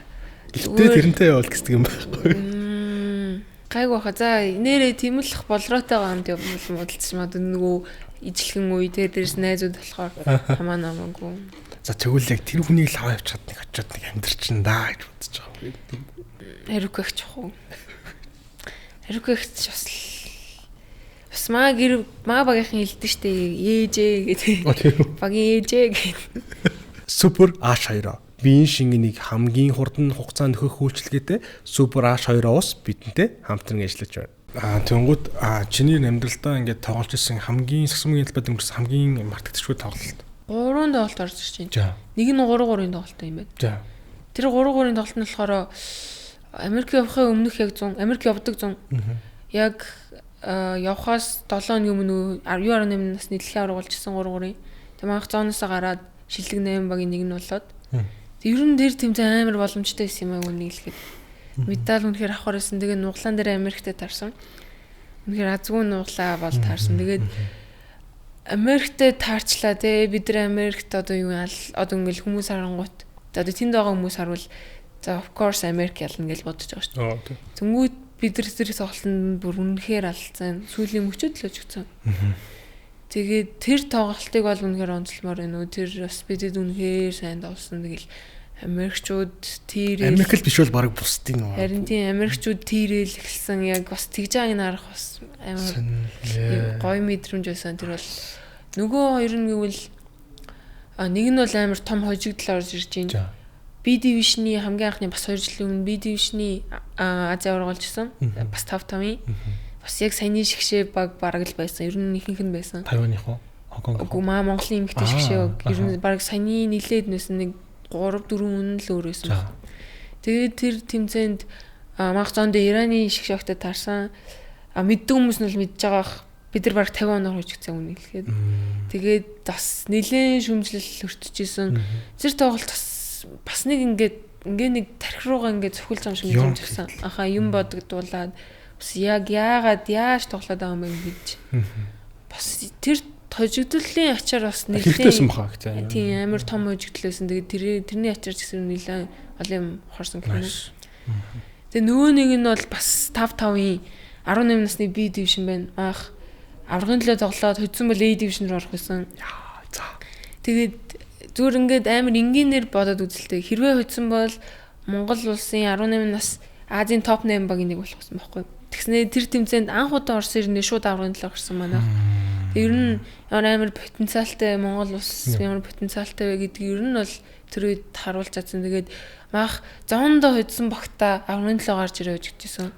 Гэхдээ тэрнтэй явуул гэсэн юм байхгүй. Гайгүй хаа. За нэрээ тэмүүлэх болроотойгоо хамт явбал муудалцж магадгүй нөгөө ижлэгэн үе тэр дээрс найзууд болохоор хамаа намаагүй. За тэгвэл яг тэр хүнийг л аваа явчихад нэг очиод нэг амьдрчин даа гэж бодож байгаа юм. Хариук их уу. Хариук их ч бас бас маа гэр маа багийнхан хэлдэж штэ ээжээ гэдэг. Багийн ээжээ гэдэг. Супер H2 биеийн шингэнийг хамгийн хурдан хугацаанд нөхөх үйлчилгээтэй Супер H2 ус бидэнтэй хамтран ажиллаж байна. Тэнгүүд чиний амьдралдаа ингээд тоглож исэн хамгийн сагсамгийн талбайд өнгөрсөн хамгийн мартагдчихгүй тоглолт. 3 тоглолт орж ирж байна. Нэг нь 3-3-ын тоглолт юм байна. За. Тэр 3-3-ын тоглолт нь болохоор Америк явахын өмнөх яг 100, Америк явдаг 100. Яг явхаас 7 хоногийн өмнө 18 насны дэлхийн аварга болчихсон 3-3-ын. Тэг манх зооноосоо гараад шилдэг 8 багийн нэг нь болоод. Ер нь тэр тэмцээн амар боломжтой байсан юм аа үнийг хэлэхэд. Медаль үнэхээр авахар байсан. Тэгээ нуглаан дээр Америктэй таарсан. Үнэхээр азгүй нуглаа бол таарсан. Тэгээд Америктэй таарчлаа те бид нар Америкт одоо юу одоо ингээл хүмүүс харангуут одоо тэнд байгаа хүмүүс харуул за of course Америк ялна гэж бодож байгаа шүү дээ. Тэнгүүд бид нар тэр тоглолтод бүр үнэхээр алдсан. Сүүлийн мөчөд л өчгцэн. Тэгээд тэр тоглолтыг бол үнэхээр онцлмоор байна уу. Тэр бас бидэд үнэхээр сайн тоглосон. Тэгэл Америкчууд тийрэл Америк л биш бол баг бусдын уу. Харин тийм Америкчууд тийрэл эхэлсэн. Яг бас тэгж байгааг нь харах бас амар гоё мэдрэмж байсан. Тэр бол нөгөө хоёр нь гэвэл нэг нь бол амар том хожигдол орж ирж байна. B division-ы хамгийн анхны бас 2 жилийн өмнө B division-ы Азийн аварга болжсэн. Бас 5-5-ын. Бас яг саяны шигшээ баг бараг л байсан. Ер нь ихэнх нь байсан. Тайваных уу? Хонконг. Үгүй маа Монголын эмэгтэй шигшээ баг. Ер нь бараг саяны нилээд нэсэн нэг 3-4 үнэн л өөр байсан баг. Тэгээд тэр тэмцээнд манх зоонд Ираны шигшээ багтад таарсан. Мэддэг хүмүүс нь л мэдж байгаа бах. Бид нар бараг 50 оноор хожигдсан үнийг хэлэхэд. Тэгээд бас нилээн шүмжлэл өртөжсэн. Тэр тоглолт бас нэг ингээд ингээ нэг тархи руугаа ингээд цохилж байгаа юм шиг мэдрэмж өгсөн. Аха юм бодогдуулаад бас яг яагаад яаж тоглоод байгаа юм бэ гэж. Бас тэр хожигдлын ачаар бас нэлээд баха гэх тийм амар том хожигдол байсан. Тэгээд тэрний ачаар ч гэсэн нэлээд олон юм хорсон гэх юм. Тэгээ нөгөө нэг нь бол бас 5-5-ын 18 насны B division байна. Аах аваргын төлөө тоглоод хоцсон бол A division руу орох байсан. За. Тэгээд зүгээр ингээд амар энгийнээр бодоод үзэлтэй. Хэрвээ хоцсон бол Монгол улсын 18 нас Азийн топ 8 багийн нэг болох байсан байхгүй. Тэгснээ тэр тэмцээнд анх удаа Орос ирнэ шууд аваргын төлөө гарсан манайх. Ер нь ямар амар потенциалтай Монгол улс ямар потенциалтай вэ гэдгийг ер нь бол тэр үед харуулж чадсан. Тэгээд маах зоондоо хоцсон багта аваргын төлөө гарч ирээ гэж хэлсэн.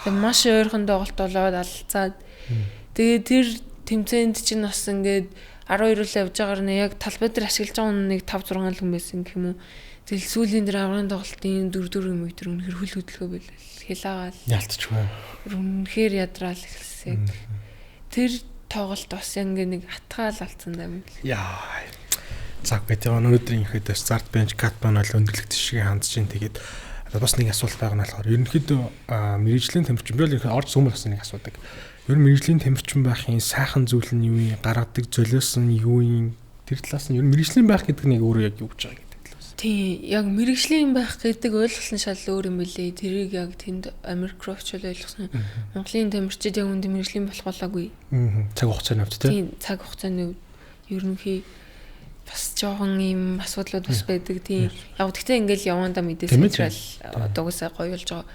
Тэгээд маш ойрхон тоглолт болоод алцаад тэгээд тэр тэмцээнд чинь бас ингээд 12 руу явж байгаагаар нь яг талбай дээр ашиглаж байгаа нэг 5 6 л хүн байсан гэх юм уу. Тэгэл сүүлийн дээр аврагын тоглолтын 4-4 юм өдр үнэхэр хөл хөдөлгөө байлаа. Хилаагаал. Ялцчихгүй. Үнэхээр ядраал эхэлсэн. Тэр тоглолт бас ингээ нэг атгаал алдсан юм. Яа. За үгүй тэгээ өнөөдрийн ихэд Start Bench Cut маань бол өндөрлөгт шиг хандж чинь тэгээд бас нэг асуулт байгаа нь болохоор ерөнхийдөө мэргэжлийн тамирчин би бол ерөнхийдөө орж сүүмэл бас нэг асуудаг. Ер нь мэргэжлийн тамирчин байхын сайхан зүйл нь юу юм, гаргадаг золиос нь юу юм, тэр талаас нь ер нь мэргэжлийн байх гэдэг нь өөрөө яг юу гэж байгаа гэдэг талаас. Тийм, яг мэргэжлийн байх гэдэг ойлголт нь шал өөр юм билээ. Тэрийг яг тэнд Америк руу очил ойлгосон. Монголын тамирчид яг үндэ мэргэжлийн болох болоогүй. Цаг хугацааны хувьд тийм. Цаг хугацааны хувьд ерөнхий бас жоохон ийм асуудлууд бас байдаг. Тийм. Яг гэхдээ ингээл явандаа мэдээс сайжрал одоогоосаа гоё болж байгаа.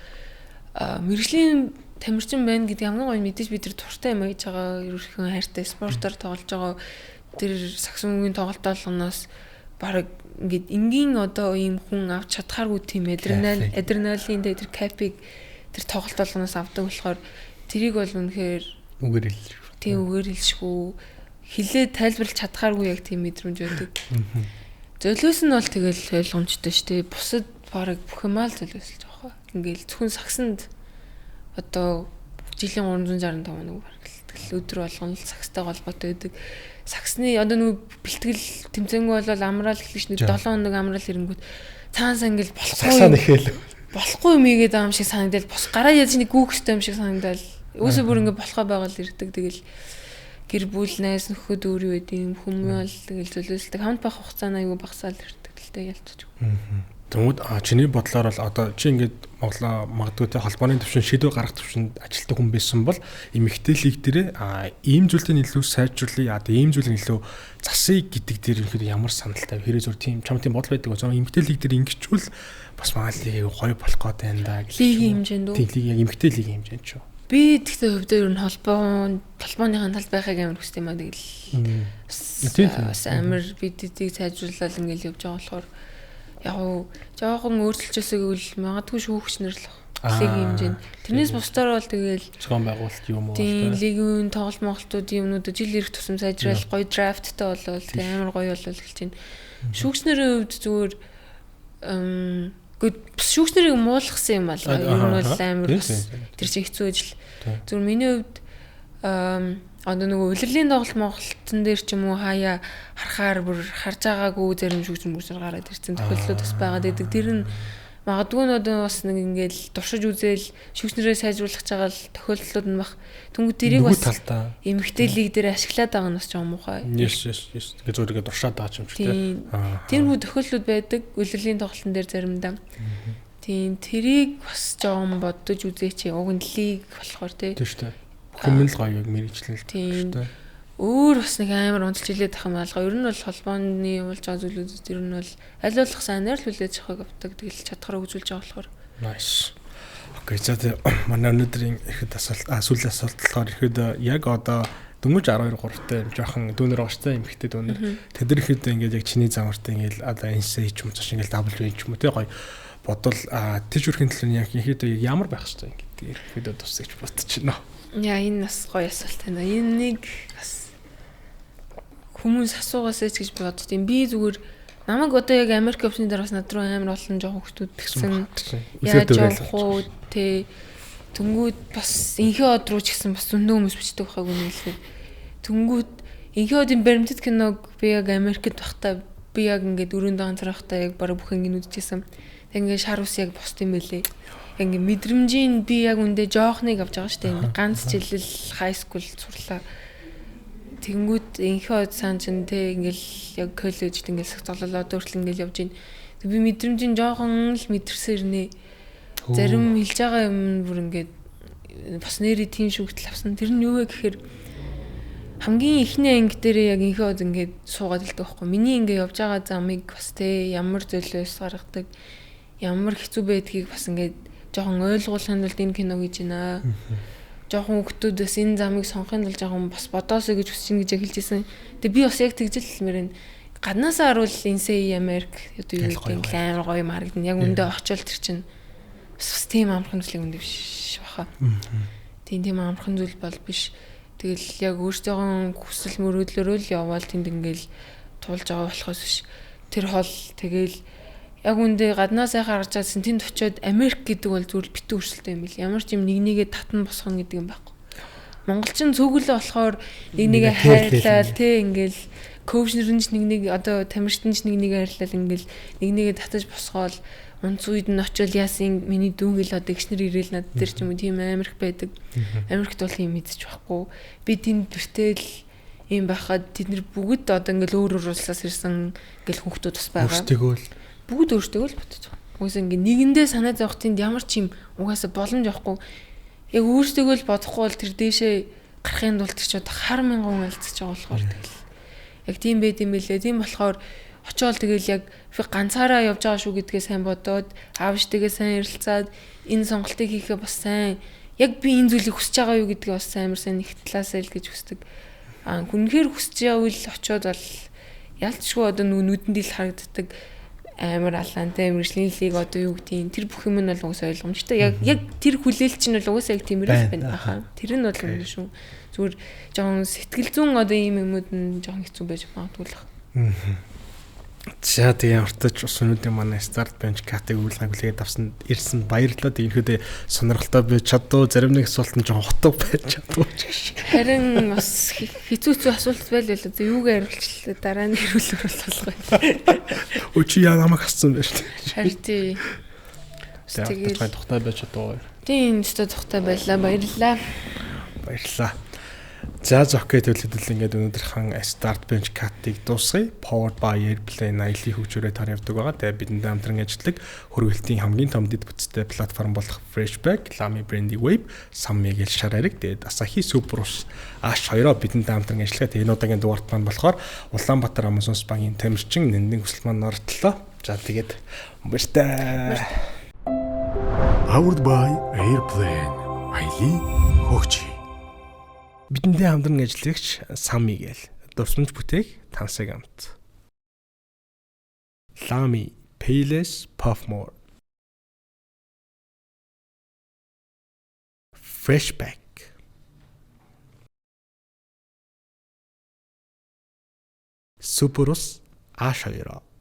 Мэргэжлийн тамирчин байна гэдэг хамгийн гоё мэдээж бид тэр туртай юм хийж байгаа, ерөнхийдөө хайртай спортоор тоглож байгаа. Тэр сагсан мөнгөний тоглолт болгоноос баг ингээд энгийн одоо ийм хүн авч чадхааргүй тийм адреналин тэр капиг тэр тоглолт болгоноос авдаг болохоор тэрийг бол үнэхээр үгээр хэлшгүй. Тийм, үгээр хэлшгүй. Хилээ тайлбарлаж чадхааргүй яг тийм мэдрэмж байдаг. Золиос нь бол тэгэл ойлгомжтой шүү дээ. Бусад бараг бүх юмаа л золиослж байгаа хаа. Ингээл зөвхөн сагсанд одоо жилийн 365 хоног бараг л тэгэл өдөр болгоно л сагстай холбоотой байдаг. Сагсны одоо нөгөө бэлтгэл тэмцээнгүй болол амраал эхлэж нэг 7 хоног амраал ирэнгүүт цаанаас ингээл болохгүй. Болохгүй юм ийгээд байгаа юм шиг санагдал. Бос гараа яаж нэг гүүх ёстой юм шиг санагдал. Өөсөө бүр ингээ болохоо байгаа л ирдэг. Тэгэл гэр бүл найз нөхөд өөр юу гэдэг юм хүмүүл тэгэл золиослдог. Хамт байх хугацаа нь аягүй багасаал ирдэг л дээ ялцчих. Тэгмүүд чиний бодлоор бол одоо чи ингээд Монголоо магадгүй те холбооны түвшин шийдвэр гаргах түвшинд ажилтдаг хүн байсан бол эмэгтэй лиг дээрээ ийм зүйлийг илүү сайжруулъя, ийм зүйлийг илүү засъя гэдэг дээр ерөнхийдөө ямар саналтай вэ? Хэрэг зүр тийм чам тийм бодол байдаг. Зөв эмэгтэй лиг дээр ингэчүүл бас манай лиг гоё болох гээд байна да гэж. Лигийн хэмжээнд үү? Тийм, лиг яг эмэгтэй лигийн хэмжээнд ч. Би тэгтээ хувьдаа ер нь холбооныхаа талд байхыг амар хүсдэг юм аа тэгэл. Бас амар бидийг сайжруулаад ингээл явж байгаа болохоор яг уу жоохон өөрчлөлтөөсөө гэвэл магадгүй шүүгч нар л лигийн хэмжээнд. Тэрнээс бусдаар бол тэгэл зохион байгуулалт юм уу? Тийм, лигийн тоглолт Монголтуудын юмнууд жил ирэх тусам сайжраал гоё драфттай болвол тийм амар гоё болвол гэж байна. Шүүгч нарын хувьд зүгээр шүүгч нарыг муулгасан юм аа. Ер нь бол амар тэр чинь хэцүү ажил. Зүгээр миний хувьд одоо нөгөө улирлын тоглолт Монголтон дээр ч юм уу хаяа харахаар бүр харж байгаагүй зарим шүүгч мөрсөр гараад ирсэн тохиолдлууд бас байгаад байдаг. Тэр нь магадгүй нь одоо бас нэг ингээл туршиж үзээл шүүгч нэрээ сайжруулах чагаал тохиолдлууд нь бах. Тэнгүү тэрийг бас эмэгтэй лиг дээр ашиглаад байгаа нь бас жоохон муухай. Yes yes yes. Тэгээ зүгээр ингээд туршаад байгаа юм шиг тийм. Тиймэрхүү тохиолдлууд байдаг улирлын тоглолтын дээр заримдаа. Тийм, тэрийг бас жоохон бодож үзээч. Уг нь лиг болохоор тий. Тийм шүү дээ. Бүх юм л гоё яг мэрэгчлэл тийм. Өөр бас нэг амар онцолж илээд ах юм алга. Ер нь бол холбооны явуулж байгаа зүйлүүд ер нь бол аль болох сайнаар л хүлээж авахыг авдаг. Тэгэл чадхаараа үзүүлж байгаа болохоор. Nice. Окей, за манай өнөөдрийн ихэд асуулт сүүлийн асуулт болохоор ихэд яг одоо дөнгөж 12 3-тай юм жоохон дүүнер байгаа шүү дээ, эмэгтэй дүүнер. Тэд нар ихэд ингээд яг чиний замартай ингээд одоо NCA ч юм уу цааш ингээд W ч юм уу те гоё бодвол тэр зүрхийн төлөө яг ихэд ямар байх хэвтэй ингээд ихэд тусаж бодож байна. Яа, энэ бас гоё асуулт байна. Энийг бас хүмүүс асуугаасай ч гэж бодд юм. Би зүгээр намайг одоо яг Америк явсны дараа бас над руу амар олон жоохон хүмүүс тэгсэн. Яаж явах уу те. Тэнгүүд бас инхээ од руу ч гэсэн бас зөндөө хүмүүс бичдэг байхаг үнэлэхэд. Тэнгүүд инхээ одын баримтат киног би яг Америкт байхдаа би яг ингээд өрөөнд ганцаар байхдаа яг бараг бүх ингэн үзчихсэн. Тэг ингээд шар ус яг босд юм байлээ. Ингээ мэдрэмжийн би яг үндэ жоохныг авч байгаа шүү дээ. Ганц жил л high school сурлаа. Тэнгүүд инхээ од сан чинь те ингээл яг коллежид ингээл сах зололоо одоо хүртэл ингээл явж гин. Би мэдрэмжийн жоохон л мэдэрсээр нэ. Зарим хэлж байгаа юм бүр ингээд бас нэрээ тийм шүүгтэл авсан. Тэр нь юу вэ гэхээр хамгийн эхний анги дээрээ яг инхээ од ингээд суугаад илдэг байхгүй. Миний ингээ явж байгаа замыг бас те ямар золиос гаргадаг, ямар хэцүү байдгийг бас ингээд жоохон ойлгуулахын тулд энэ кино гэж байна. Жоохон хүүхдүүд бас энэ замыг сонгохын тулд жоохон бас бодоосой гэж хүсэж гэж яг хэлжсэн. Тэгээ би бас яг тэгж л хэлмээр байна. Гаднаасаа харуул NCAA Америк одоо юу гэдэг нь амар гоё юм харагдана. Яг өндөө очивол тэр чинь бас тийм амархан зүйлийг өндөө биш баха. Тийм амархан зүйл бол биш. Тэгэл яг өөрсдийнхөө хүсэл мөрөөдлөөрөө л яваал тэнд ингээл туулж байгаа болохоос биш. Тэр хол тэгэл Яг үндэ гаднаа сайхан харж байгаасэн тэнд очиод Америк гэдэг бол зүгээр л битүү өрсөлдөөн юм бил. Ямар ч юм нэг нэгээ татан босгоно гэдэг юм байхгүй. Монголчин цөглөө болохоор нэг нэгээ хайрлал тий ингээл коучнэр нь ч нэг нэг одоо тамирчид нь ч нэг нэгээ хайрлал ингээл нэг нэгээ татаж босгоол унц үед нь очиод яасан миний дүүн гэл одоо эгчнэр ирээл над дээр ч юм уу тийм Америк байдаг. Америкт бол юм мэдчих байхгүй. Би тэнд бэртэл юм байхад тэд нэр бүгд одоо ингээл өөр өөр улсаас ирсэн ингээл хүүхдүүд бас байгаа. Өөртөөгөө л бүгд өөртөө л бодож байгаа. Угаасаа ингээ нэгэндээ санаа зовох тэнд ямар ч юм угаасаа боломж авахгүй. Яг өөртөөгөө л бодохгүй бол тэр дээшээ гарахын тулд тэр чи одоо хар мянган хүн алдчихж байгаа болохоор тэгэл. Яг тийм байд юм бэлээ. Тийм болохоор очиод тэгэл яг ганцаараа явж байгаа шүү гэдгээ сайн бодоод аав ээжтэйгээ сайн ярилцаад энэ сонголтыг хийхээ бас сайн яг би энэ зүйлийг хүсэж байгаа юу гэдгээ бас амар сайн их талаасаа л гэж хүсдэг. Аа үнэхээр хүсэж байвал очиод бол ялцшгүй одоо нүдэнд ил харагддаг амар алаантай мэргэжлийн лиг одоо юу гэдгийг тэр бүх юм нь бол угсаа ойлгомжтой. Яг тэр хүлээлт чинь бол угсаа яг тиймэрэл байна. Аха. Тэр нь бол үнэн шүү. Зүгээр жоохон сэтгэл зүйн одоо ийм юмуд нь жоохон хэцүү байж магадгүй л. За тэгээ ямартаж ус өнөөдөр манай Start Bench Cat-ыг үйлгэн хүлээгээд авсан ирсэн баярлалаа. Тэгэхүүдээ сонирхолтой байж чадваа. Зарим нэг асуулт нь жоохон утга байж чадваа ч гэж. Харин бас хэцүү хэцүү асуулт байл байлаа. Зөв юуг хариулчлаа дараа нь хариулах болгоё. Өө чи яа намайг асуусан байж тээ. Харин тий. Тэгээд тухтай байж чадваа. Тийм өстө тухтай байлаа. Баярлалаа. Баярлалаа. За окей төлөвлөл ингээд өнөөдрийнхэн Start Bench Cut-ыг дуусгая. Powered by Airplane аялын хөгжөөрөө тар явдаг байгаа. Тэгээ бидэнд хамтран ажилладаг хөргөлтийн хамгийн том дэд бүтцтэй платформ болох Freshback, Lamy Brandy Wave, Sammy гэл шар ариг, тэгээд Asahi Super ус H2-оо бидэнд хамтран ажиллагаа. Тэгээ энэ удаагийн дугаарт маань болохоор Улаанбаатар Amazon Spa-гийн тамирчин Нэндэн хүсэл маань ортлоо. За тэгээд баяртай. Powered by Airplane аялын хөгжил. Бидэндээ хамтран ажиллагч Сами гээл дурсамж бүтээх тансаг амт. Lamy Payless Puffmore. Freshback. Superus H2.